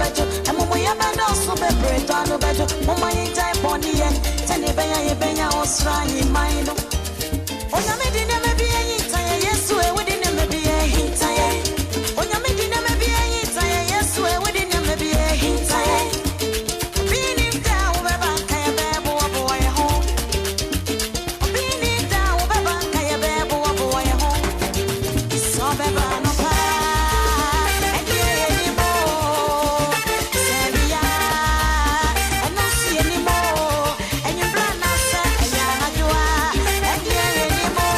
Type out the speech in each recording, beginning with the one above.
bɛdwo, amumuyɛ bɛdɔɔso bebree, dɔ ano bɛdwo. Momma yɛngyae bɔne yɛ, sɛnea ɛbɛyɛ a yɛbɛnya ɔsoro ahemman no. Onyame de nneɛma bi ahinta yɛn, Yesu e, wode nneɛma bi ahinta yɛn. Onyame de nneɛma bi ahinta yɛn, Yesu e, wode nneɛma bi ahinta yɛn. Obi nnim da a wobɛba nka yɛbɛboaboa yɛn ho. Obi nnim da a wobɛba nka yɛbɛboaboa yɛn ho. Sɛ ɔbɛba anɔpa a, ɛnneɛ yɛnnim o. Sɛ awia a, ɛno nso yɛnnim o. Anwummerɛ anaasɛ ɛyɛ anadwo a, ɛnneɛ yɛnnim o.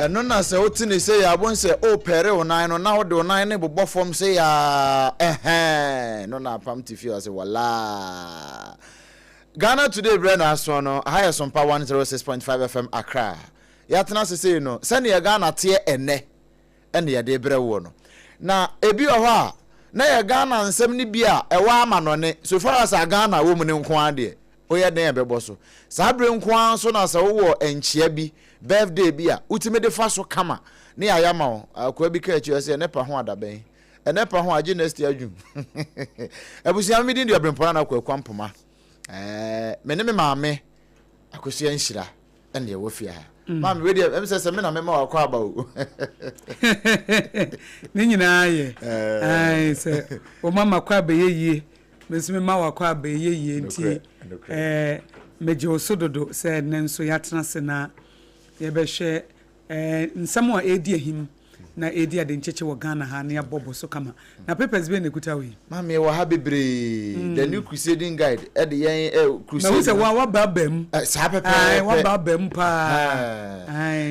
Ɛno na sɛ wote ne sei a, wobɛhu sɛ wopɛre wo nan no na wode wo nan no bobɔ fam sei a, ɛhɛn, no na apam te fie ɔse walaa. Ghana Today berɛ na aso no, aha yɛ Sompa 106.5 FM Accra. Yɛatena ase sei no, sɛdeɛ Ghana teɛ ɛnnɛ ɛna yɛde brɛ woɔ no. Na ebi wɔ hɔ a, na yɛ Ghana nsɛm no bi a ɛwɔ amanɔne, so far as a Ghana wɔ mu no nko ara deɛ, woyɛ dɛn a ɛbɛbɔ so. Saa berɛ nko ara nso na sɛ wowɔ nkyea bi, birthday bi a, wotumi de fa so kama ne yɛayɛ ama wo. Akoa bi kaa akyi ɔse, ɛnɛ pa ho adabɛn? Ɛnɛ pa ho agye next year June. Abusua, me din de Ɔbrempɔn Nana Kwaku Ampoma. Ɛɛ, me ne me maame Akosua Nhyira ɛna ɛwɔ fie ha. Mm. Maame wei deɛ ɛm sɛ sɛ me na mema wakɔ aba o. Ne nyinaa yɛ. Eh. Sɛ wɔma makɔ abɛyɛ yie, me nso mema wakɔ abɛyɛ yie nti eh, megye wo so dodo sɛ nnɛ nso yɛatena ase na yɛbɛhwɛ eh, nsɛm a ɛredi ahim na ɛredi ade nkyekye wɔ Ghana ha na yɛabɔ bɔ so kama. Na papers bɛn na ɛkuta wo yi? Maame ɛwɔ ha bebree. Mm. The New Crusading Guide ɛde yɛn ɛ crusade. Mahu sɛ wa waba aba mu. Ɛ saa pɛpɛɛpɛ. Waba aba mu paa.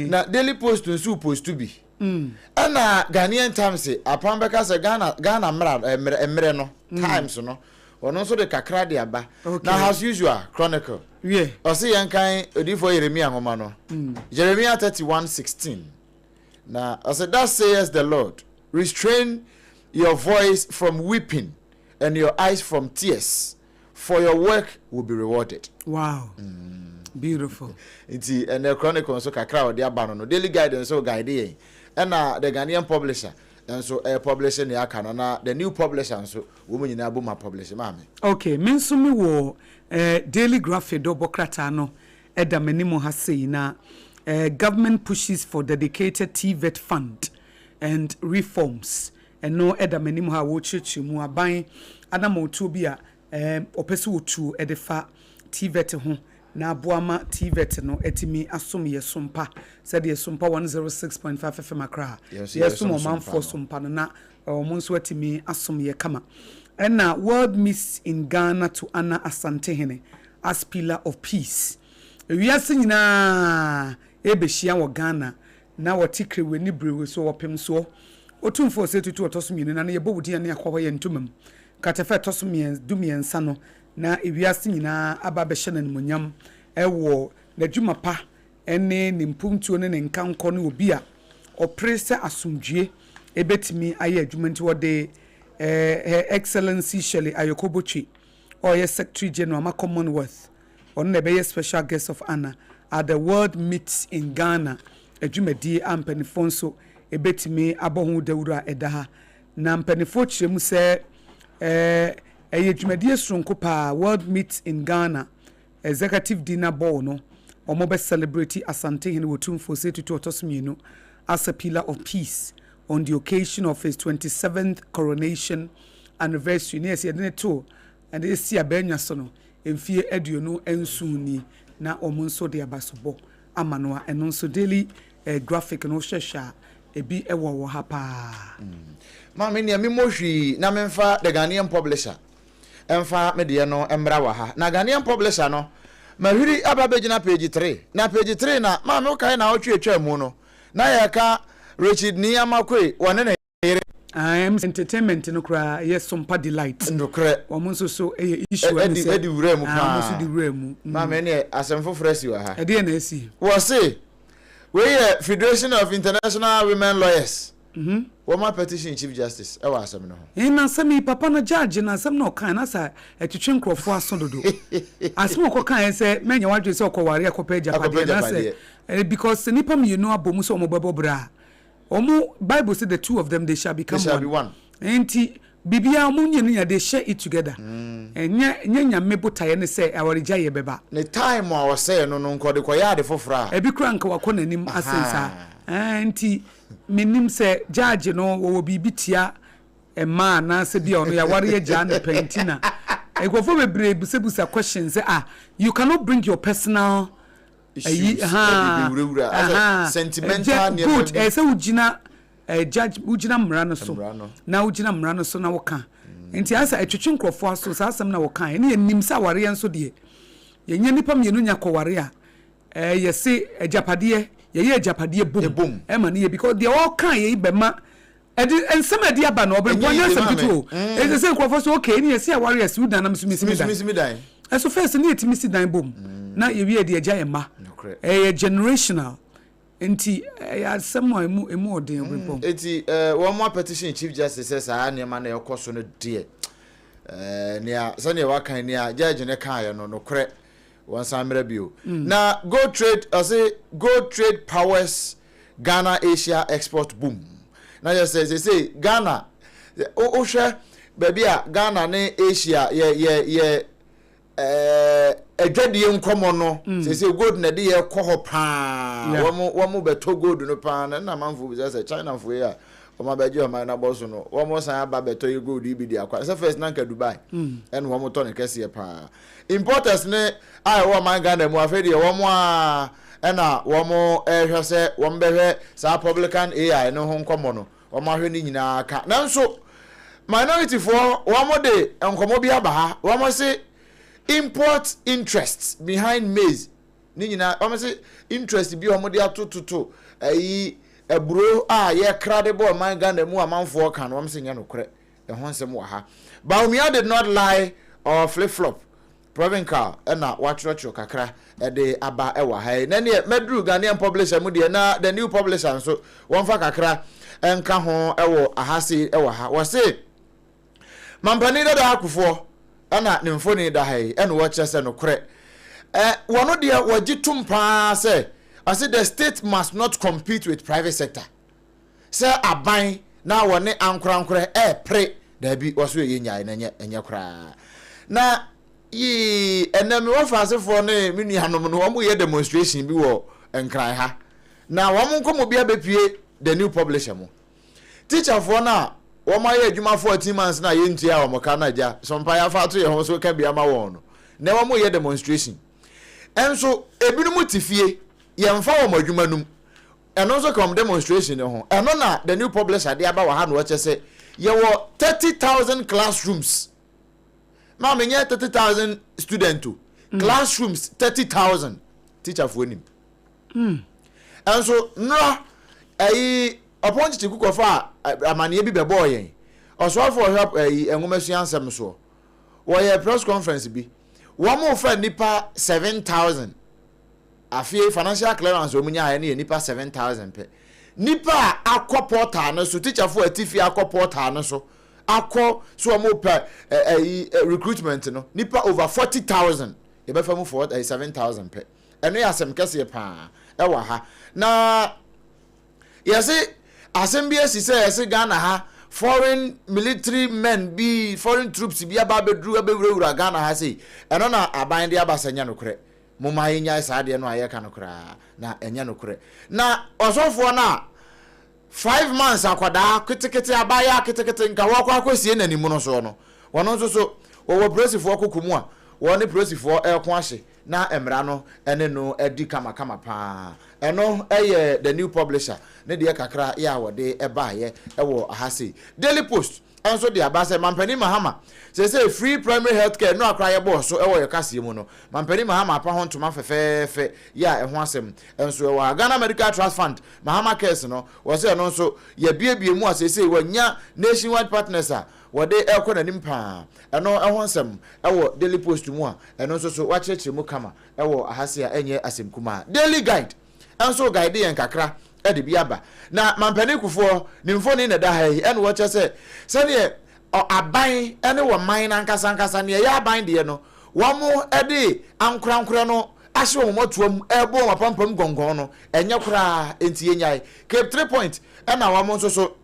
Na Daily Post nso post bi. Mm. Ɛna Ghanaian Times apam bɛka sɛ Ghana Ghana mmra mmerɛ mmerɛ no mm. Times no ɔno nso de kakra de aba. Okay. Na as usual Chronicle. Yeah. Ɔsi yɛn kan odiyifoɔ Yeremia nwoma no. Mm. Jeremiah 31:16. Na ɔsɛ thus says the Lord restrain your voice from weeping and your eyes from tears for your work will be rewarded. Wow. Beautiful. Nti ɛnɛ Chronicle nso kakra a ɔde aba no no Daily Guide nso guide yɛn ɛna the Ghanaian publisher nso ɛyɛ publish nea aka no na the new publisher nso wɔn nyinaa bom apublish maame. Okay, me nso me wɔ eh, Daily Graphic dɔbɔ krataa no da m'anim ha sei na eh, Government pushes for dedicated TVET fund and reforms ɛno da m'anim ha a wɔrekyerɛkyerɛ mu aban anamɔntuo bi a eh, wɔpɛ sɛ wɔtuo de fa TVET ho na aboa ma TVET no atumi asom yɛ sompa sɛdeɛ Sompa 106.5 FM Accra yɛsom ɔmanfoɔ sompa no na wɔn nso atumi asom yɛ kama. Ɛna World Meets in Ghana to Honour Asantehene as Pillar of Peace. Wiase nyinaa ɛrebɛhyia wɔ Ghana na wɔte krewe ne brewe so ɔpem soɔ. Otumfoɔ Osei Tutu ɔtɔ so mmienu na no yɛbɔ wo din a ne akɔ hɔ yɛ ntoma mu. Kratafa ɛtɔ so du-mmiɛnsa no na wiase nyinaa aba abɛhyɛ no animuonyam wɔ n'adwuma pa ne ne mpuntuo ne ne nkankɔ ne obi a ɔpere sɛ asomdwoeɛ bɛtumi ayɛ adwuma nti wɔde Her Excellency Shirley Ayoko Botwe a ɔyɛ Secretary General ma Commonwealth, ɔno na ɛbɛyɛ Special Guest of Honour at the World Meets in Ghana adwumadie a mpaninfoɔ nso bɛtumi abɔ ho dawuro a ɛda ha. Na mpaninfoɔ kyerɛ mu sɛ ɛyɛ dwumadie soronko paa, World Meets in Ghana Executive Dinner Ball no, wɔbɛ celebrate Asantehene Otumfoɔ Osei Tutu Ɔtɔ So Mmienu as a Pillar of Peace on the occasion of his 27th coronation anniversary ne yɛsɛ yɛde no to ɛde si abannwa so no mfie 27 ni na wɔn nso de abasobɔ ama no a ɛno nso Daily eh, Graphic no wohwɛhwɛ a ebi wɔ wɔ ha paa. Maame nea memmɔ hwii na memfa The Ghanaian Publisher mfa me deɛ no mmra wɔ ha. Na Ghanaian Publisher no mahwiri aba abɛgyina page three. Na page three na maame wokae naawɔtwe atwaa mu no na yɛreka Richard Nii Amakwe wɔne ne yere. Aah MC Entertainment no koraa ɛyɛ Sompa Delight. Nokorɛ. Wɔn nso so ɛyɛ issue ɛne sɛ. Ɛdi wuraa mu paa. Wɔn nso di wuraa mu. Maame ɛneɛ asɛm foforɔ asi wɔ ha. Ɛdeɛn na asi? Wɔse wei yɛ Federation of International Women Lawyers. Wɔn a petition Chief Justice ɛwɔ asɛm no ho. Na asɛm yi, papa no, judge no, asɛm na ɔkae na sɛ ɛtwetwe nkurɔfoɔ aso dodo. Asɛm a ɔkɔkaeɛ sɛ mɛnyɛ w'adwene sɛ ɔkɔware akɔpɛ agyapadeɛ na sɛ because sɛ nnipa mmienu abɔ mu sɛ wɔn bɛbɔ bra a, wɔn Bible sɛ the two of them, they shall become They shall be one. One. Nti biribiara wɔn mmienu nyinaa, they share it together. Ɛnyɛ Nyame botaeɛ ne sɛ awaregyaeɛ bɛba. Ne time a ɔsɛɛ no nka ɔde kɔyɛ ade foforɔ a. Ebi koraa nka wakɔ n'anim asen saa. Nti mennim sɛ judge no wɔwɔ biribi tia mmaa anaasɛ bi a ɔno yɛaware agyaa no pɛn nti na nkurɔfoɔ bebree busabusa question sɛ, ah, you cannot bring your personal ayi issues ɛde bɛwurawura asɛ sentimental nneɛma good bi. Ɛyɛ sɛ wogyina judge, wogyina mmara no so Mmara no. Na wogyina mmara no so na woka. Nti ayɛ sɛ ɛtwetwe nkurɔfoɔ aso saa asɛm na wɔka. Ɛne yɛnim sɛ awareɛ nso deɛ, yɛnyɛ nnipa mmienu nya kɔware a, yɛse agyapadeɛ, yɛyɛ agyapadeɛ bom Ɛbom. Ɛma no yɛ because deɛ ɔka yɛ yi bɛma ɛde nsɛm a ɛde aba no ɔbɛn Ɛnyɛ nyɛ easy asɛm ma me. ketewa o. Ɛsɛ sɛ nkurɔfoɔ so, okay, ɛne yɛse aware yɛsi wo dan na me so mesi me dan. Mesi mi dan. Ɛso first ne yɛtumi si dan bom na yɛwie de agya yɛn mma. Nokorɛ. Ɛyɛ generational, nti ɛyɛ asɛm a emu ɔden, ɔbɛnpɔn. Eti wɔn mo petition Chief Justice sɛ saa nneɛma na ɛkɔ so no deɛ, nea sɛnea wakan nea judge ne kaeɛ no, nokorɛ, wɔn san mmerɛ bio. Na gold trade, ɔse gold trade powers Ghana Asia export boom. Na yɛ sɛ sese Ghana, wohwɛ baabi a Ghana ne Asia yɛ adwadie nkɔmɔ no, sese gold na ɛde yɛ kɔ hɔ paa. Wɔn bɛtɔ gold no paa na ɛna amanfo bisa sɛ China fo yi a wɔn abɛgye ɔman n'abɔ so no, wɔn san aba bɛtɔ yi gold yi bi di akɔ sɛ first nanka Dubai ɛna wɔn tɔ ne kɛseɛ paa. Importers ne a ɛwɔ ɔman Ghana mu, afei deɛ wɔn a ɛna wɔn ɛrehwɛ sɛ wɔn bɛhwɛ saa publican AI no ho nkɔmɔ no, wɔn ahwɛ ne nyinaa ka. Nanso minority foɔ, wɔn de nkɔmɔ bi aba ha. Wɔn se import interest behind maize ne nyinaa, wɔn se interest bi a wɔn de atototo ɛyi aburo a yɛkra de bɔ ɔman Ghana mu, amanfoɔ ka no, wɔn se nyɛ nokorɛ. Ɛho nsɛm wɔ ha. Bawumia did not lie or flip flop. Provincial ɛna watwerɛtwerɛ kakra ɛde aba ɛwɔ ha yi. Na neɛ mɛduru Ghanaian Publisher mu deɛ, na The New Publisher nso wɔmfa kakra ɛnka ho ɛwɔ aha se ɛwɔ ha. Wɔse mampanin dada Akufoɔ ɛna ne mfoni da ha yi, ɛna wɔkyerɛ sɛ nokorɛ wɔno deɛ wɔgye tom paa sɛ ɔse the state must not compete with private sector, sɛ aban na wɔne ankorankorɛ ɛɛpere daabi. Wɔso ɛyɛ nyae na ɛnyɛ koraa. Na yii ɛnɛ me wɔfa asefoɔ ne me nuanom no, wɔn yɛ demonstration bi wɔ Nkran ha, na wɔn nkɔmɔ bi abɛpie The New Publisher mu. Teacherfoɔ no a wɔn ayɛ adwuma 14 months na yɛntua wɔn ka na agya sɔmpa yɛafa ato yɛn ho so ka bi ama wɔn no, na wɔn yɛ demonstration. Ɛnso ebinom te fie, yɛmfa wɔn adwuma no mu. Ɛno nso ka wɔn demonstration no ho. Ɛno na The New Publisher de aba wɔ ha na wɔkyɛ sɛ yɛwɔ 30,000 classrooms. Maame, nyɛ 30,000 student o, classrooms 30,000, teacherfoɔ nim. Ɛnso nnora ɛyi ɔpɔn kyekyeku kɔfa a amaneɛ bi bɛbɔɔ yɛn. Ɔsoafoɔ ɔhwɛ ɛyi nwomasua nsɛm soɔ, wɔyɛ press conference bi, wɔn mo fa nipa 7,000. Afei financial clearance wɔn nyaayɛ no yɛ nipa 7,000 pɛ. Nipa a akɔ portal no so, teacherfoɔ a ɛte fie akɔ portal no so akɔ so wɔn pɛ ɛyi recruitment no, nipa over 40,000, yɛbɛfa mu for ɛyi 7,000 pɛ. Ɛno yɛ asɛm kɛseɛ paa ɛwɔ ha. Na yɛse asɛm bi asi sɛ yɛse Ghana ha foreign military men bi, foreign troops bi aba abɛduru abɛwurawura Ghana ha sei. Ɛno na aban de aba sɛ nyɛ nokorɛ. Momma yɛnyae saa adeɛ no a yɛka no koraa na ɛnyɛ nokorɛ. Na ɔsɔfoɔ no a 5 months akwadaa ketekete, abaayewa ketekete nka wɔkɔ akɔsie n'anim no soɔ no, wɔno nso so wɔwɔ polisifoɔ koko mu a wɔne polisifoɔ ɛreko ahye na mmara no ne no adi kamakama paa. Ɛno yɛ The New Publisher ne deɛ kakra yɛ a wɔde baeɛ wɔ aha sei. Daily Post nso de aba sɛ Mampanin Mahama sɛsɛ free primary health care no akora yɛbɔɔ so wɔ yɛ kaseɛ mu no, Mampanin Mahama apa ho ntoma fɛfɛɛfɛ yɛ a ɛho asɛm nso ɛwɔ ha. Ghana Medical Trust Fund, Mahama Cares no, wɔ sɛ ɛno nso yɛbiebie mu a sɛsɛ wɔanya nationwide partners a wɔde ɛrekɔ n'anim paa. Ɛno ɛho nsɛm ɛwɔ Daily Post mu a ɛno nso so wakyerɛkyerɛ mu kama ɛwɔ ahase a ɛnyɛ asɛm kumaa. Daily Guide nso guide yɛn kakra. De bi aba. Na Mampanin Kufuor ne mfoni na ɛda ha yi, ɛna wɔkyerɛ sɛ sɛdeɛ aban ne ɔman no ankasa ankasa, nea ɛyɛ aban deɛ no, wɔde ankorankorɛ no ahyɛ wɔn mmɔtoam rebɔ wɔn apampam gɔngɔn no, ɛnyɛ koraa, enti yɛnyae. Cape Three Point ɛna wɔn nso so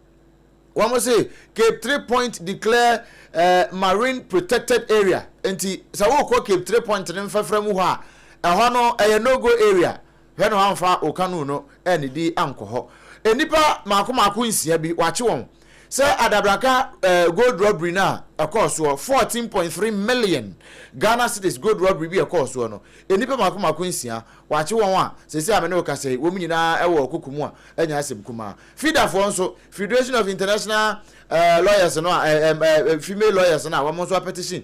wɔn se Cape Three Point declare eh, marine protected area. Enti sɛ wokɔ Cape Three Point no mfɛfrɛ mu hɔ a, ɛhɔ no ɛyɛ no go area. Hwɛ na wamfa wo canoe no annidi ankɔ hɔ. Nnipa mmaako mmaako nsia bi, wɔakye wɔn sɛ adabraka eh, gold robbery no a ɛkɔɔ soɔ, 14.3 million Ghana cedis gold robbery bi a ɛkɔɔ soɔ no, nnipa mmaako mmaako nsia, wɔakye wɔn a seesei a me ne wo kasa yi, wɔn nyinaa wɔ koko mu a ɛnyɛ asɛm kumaa. FIDAfoɔ nso, Federation of International eh, Lawyers no a, eh, eh, eh, female lawyers no a wɔn nso apetition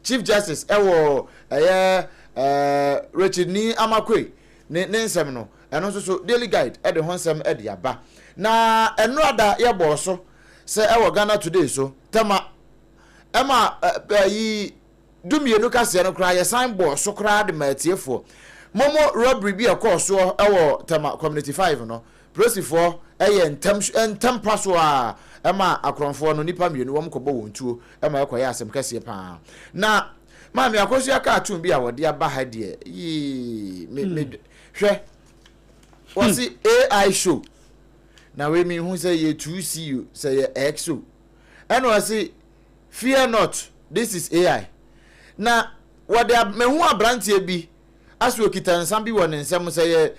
Chief Justice wɔ ɛyɛ ɛɛ Richard Nii Amakwe ne ne nsɛm no, ɛno nso so Daily Guide de ho nsɛm de aba. Na ɛnora da yɛbɔɔ so sɛ ɛwɔ Ghana Today so, tɛma ɛma ɛyi dumienu kaseɛ no koraa yɛsan bɔɔ so koraa de ma atiefoɔ. Momo robbery bi ɛkɔɔ soɔ ɛwɔ Tema Community 5 no, polisifoɔ ɛyɛ ntɛm ntɛm pa so a ɛma akorɔmfoɔ no nipa mmienu wɔn kɔbɔ wɔn tuo ɛma ɛkɔyɛ asɛm kɛseɛ paa. Na maame Akosua cartoon bi a wɔde aba ha deɛ yii me me hmm. hwɛ wɔsi hmm. AI show na wei mi hu sɛ yɛ 2C o sɛ yɛ X o ɛna wɔsi fear not this is AI na wɔde mehu aberanteɛ bi aso okita nsa bi wɔ ne nsam sɛ yɛ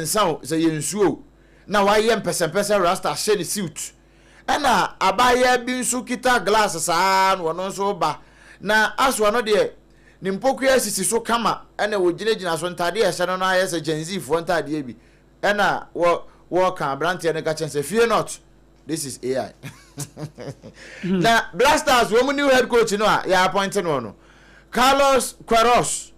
nsa o sɛ yɛ nsuo o na wayɛ mpɛsɛmpɛsɛ rasta hyɛ ne suit Ɛna abaayaa bi nso kita glass saa na ɔno nso reba. Na asoa no deɛ, ne mpokua sisi so kama ɛna wɔgyinagyina so ntadeɛ a ɛhyɛ no no ayɛ sɛ Gen Z foɔ ntadeɛ bi. Ɛna wɔ wɔka aberanteɛ no ka kyɛn sɛ fear not, this is AI. Na Black Stars wɔn new head coach no a yɛ appoint no no, Carlos Queiroz,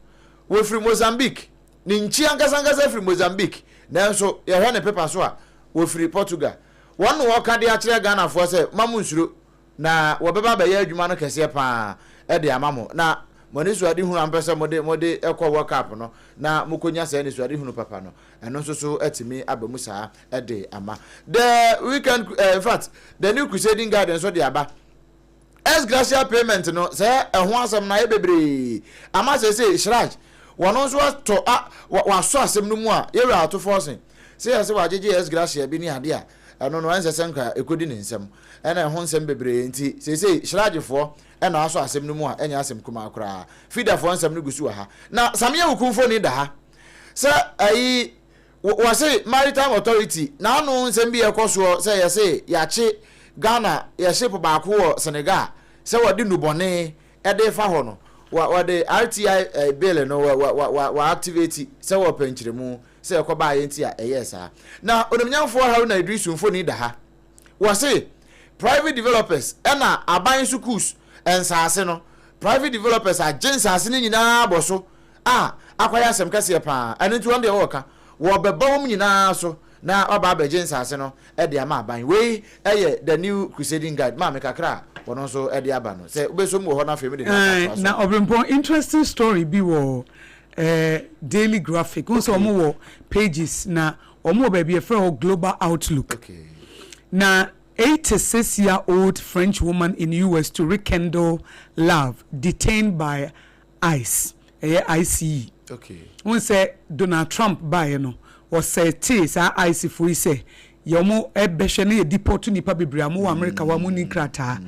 wɔfiri Mozambique. Ne nkyi ankasa ankasa firi Mozambique, nanso yɛhwɛ ne pepa so a, wɔfiri Portugal. Wɔn na wɔka de akyerɛ Ghanafoɔ sɛ mma mo nsuro na wɔbɛba abɛyɛ adwuma no kɛseɛ pa ara de ama mo na mo anisoadehunu a mopɛ sɛ mode mode kɔ World Cup no na mokɔnya saa anisoadehunu papa no, ɛno nso so atumi aba mu saa de ama. The weekend, eh, in fact, the new Crusading Guide nso de aba. Ex gratia payment no sɛ ɛho asɛm no ayɛ bebree ama seesei Shraj wɔno nso atɔ a wasɔ asɛm no mu a yɛwura ato forcing sɛ yɛsɛ wagyegye ex gratia bi ne ade a ɛno no ɛnsɛ sɛ nka ɛkɔdi ne nsam ɛna ɛho nsɛm bebree nti seesei Shraj foɔ ɛna asɔ asɛm no mu a ɛnyɛ asɛm kumaa koraa. Fida foɔ nsɛm no gu so wɔ ha na Samia Wuku mfoni da ha sɛ ayi Wɔse Maritime Authority n'ano nsɛm bi a ɛkɔ soɔ sɛ yɛse yɛakye Ghana yɛ ship baako wɔ Senegal sɛ wɔde nnubɔne de refa hɔ no, wɔde RTI bill no wɔ activate sɛ wɔpɛ nkyerɛmu sɛ ɛkɔbaeɛ nti a ɛyɛɛ saa. Na Onimnyamfoɔ Haruna Iddrisu mfoni da ha. Wɔse private developers ɛna aban sukuus nsaase no, private developers agye nsaase no nyinaa abɔ so a akɔyɛ asɛm kɛseɛ paa. Ɛno nti wɔn deɛ wɔreka, wɔbɛba wɔn nyinaa so na wɔaba abɛgye nsaase no de ama aban. Wei yɛ The New Crusading Guide, maame kakra a wɔn nso de aba no. Sɛ wobɛsɔ mu wɔ hɔ na afei mede nea aka atoa so. Na Ɔberempɔn, interesting story bi wɔ Daily Graphic. Wohu sɛ wɔn wɔ pages na wɔn wɔ baabi yɛfrɛ hɔ Global Outlook. Na 86 year old French woman in US to rekindle love detained by ICE, ɛyɛ ICE. Wohu sɛ Donald Trump baeɛ no, ɔsɛtee saa ICE foɔ yi sɛ yɛ wɔn bɛhwɛ na yɛ deport nnipa bebree a wɔwɔ America hɔ a wɔnni nkrataa.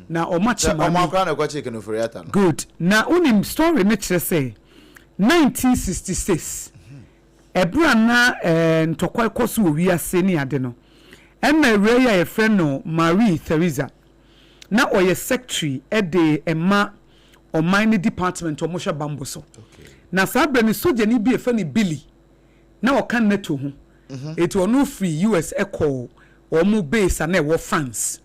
Na wɔn akye maame. Wɔn akora na ɛkɔkyee Ken Ofori-Atta no. Good. Na wonim story no kyerɛ sɛ 1966 ɛberɛ a na ntɔkwa rekɔ so wɔ wiase ne ade no, ɛna awuraa yi a yɛfrɛ no Marie Theresa, na ɔyɛ secretary de ma ɔman no department a wɔhwɛ bambɔ so. Na saa berɛ no sogyani bi a yɛfrɛ no Billy na ɔka NATO ho. Enti ɔno firi US kɔɔ wɔn base a na ɛwɔ France.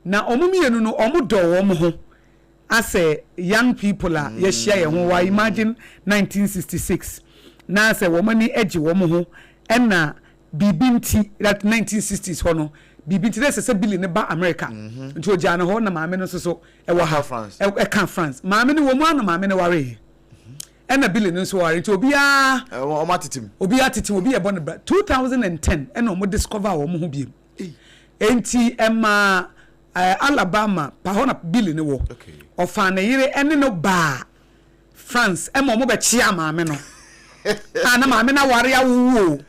Na wɔn mmienu no wɔdɔɔ wɔn ho asɛ young people a yɛahyia yɛn ho wa imagine 1966 na sɛ wɔn ani gye wɔn ho ɛna biribi nti that 1960s hɔ no biribi nti na ɛsɛ sɛ Billy no ba America nti ogyaa no hɔ na maame no nso so ɛwɔ ha ɛka France maame no wɔ mu a na maame no wareeɛ. Ɛna Billy no nso waware nti obiara. Wɔn atete mu. Obiara atete mu, obi ɛbɔ ne bra. 2010 ɛna wɔn discover wɔn ho biem. Enti ɛmaa Alabama pa hɔ na Billy no wɔ. Ɔfaa ne yere ɛne no baa France ɛma wɔn bɛkyea maame no. A na maame no aware awowo o.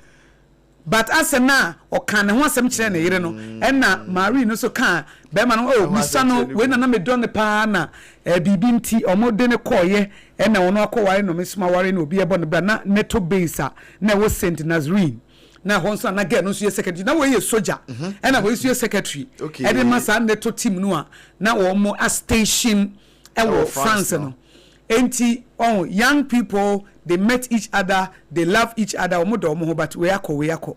But asɛ na ɔkaa ne ho asɛm kyerɛɛ ne yere no, ɛna Marie no nso kaa bɛrima no, oh misa no, wei na na medɔ no paa na eh, biribi nti ɔmo de no kɔɔyɛ, ɛna ɔno akɔware no, me nso maware no, obi ɛbɔ no bra, na Neto base a na ɛwɔ Saint Nazarene, na ɛhɔ nso a na girl no nso yɛ secretary, na wei yɛ sogya, ɛna wei nso yɛ secretary, ɛde ma saa Neto team no a na wɔn a station ɛwɔ France no. Enti wahu, young people they met each other, they love each other, wɔn dɔ wɔn ho but wei akɔ wei akɔ.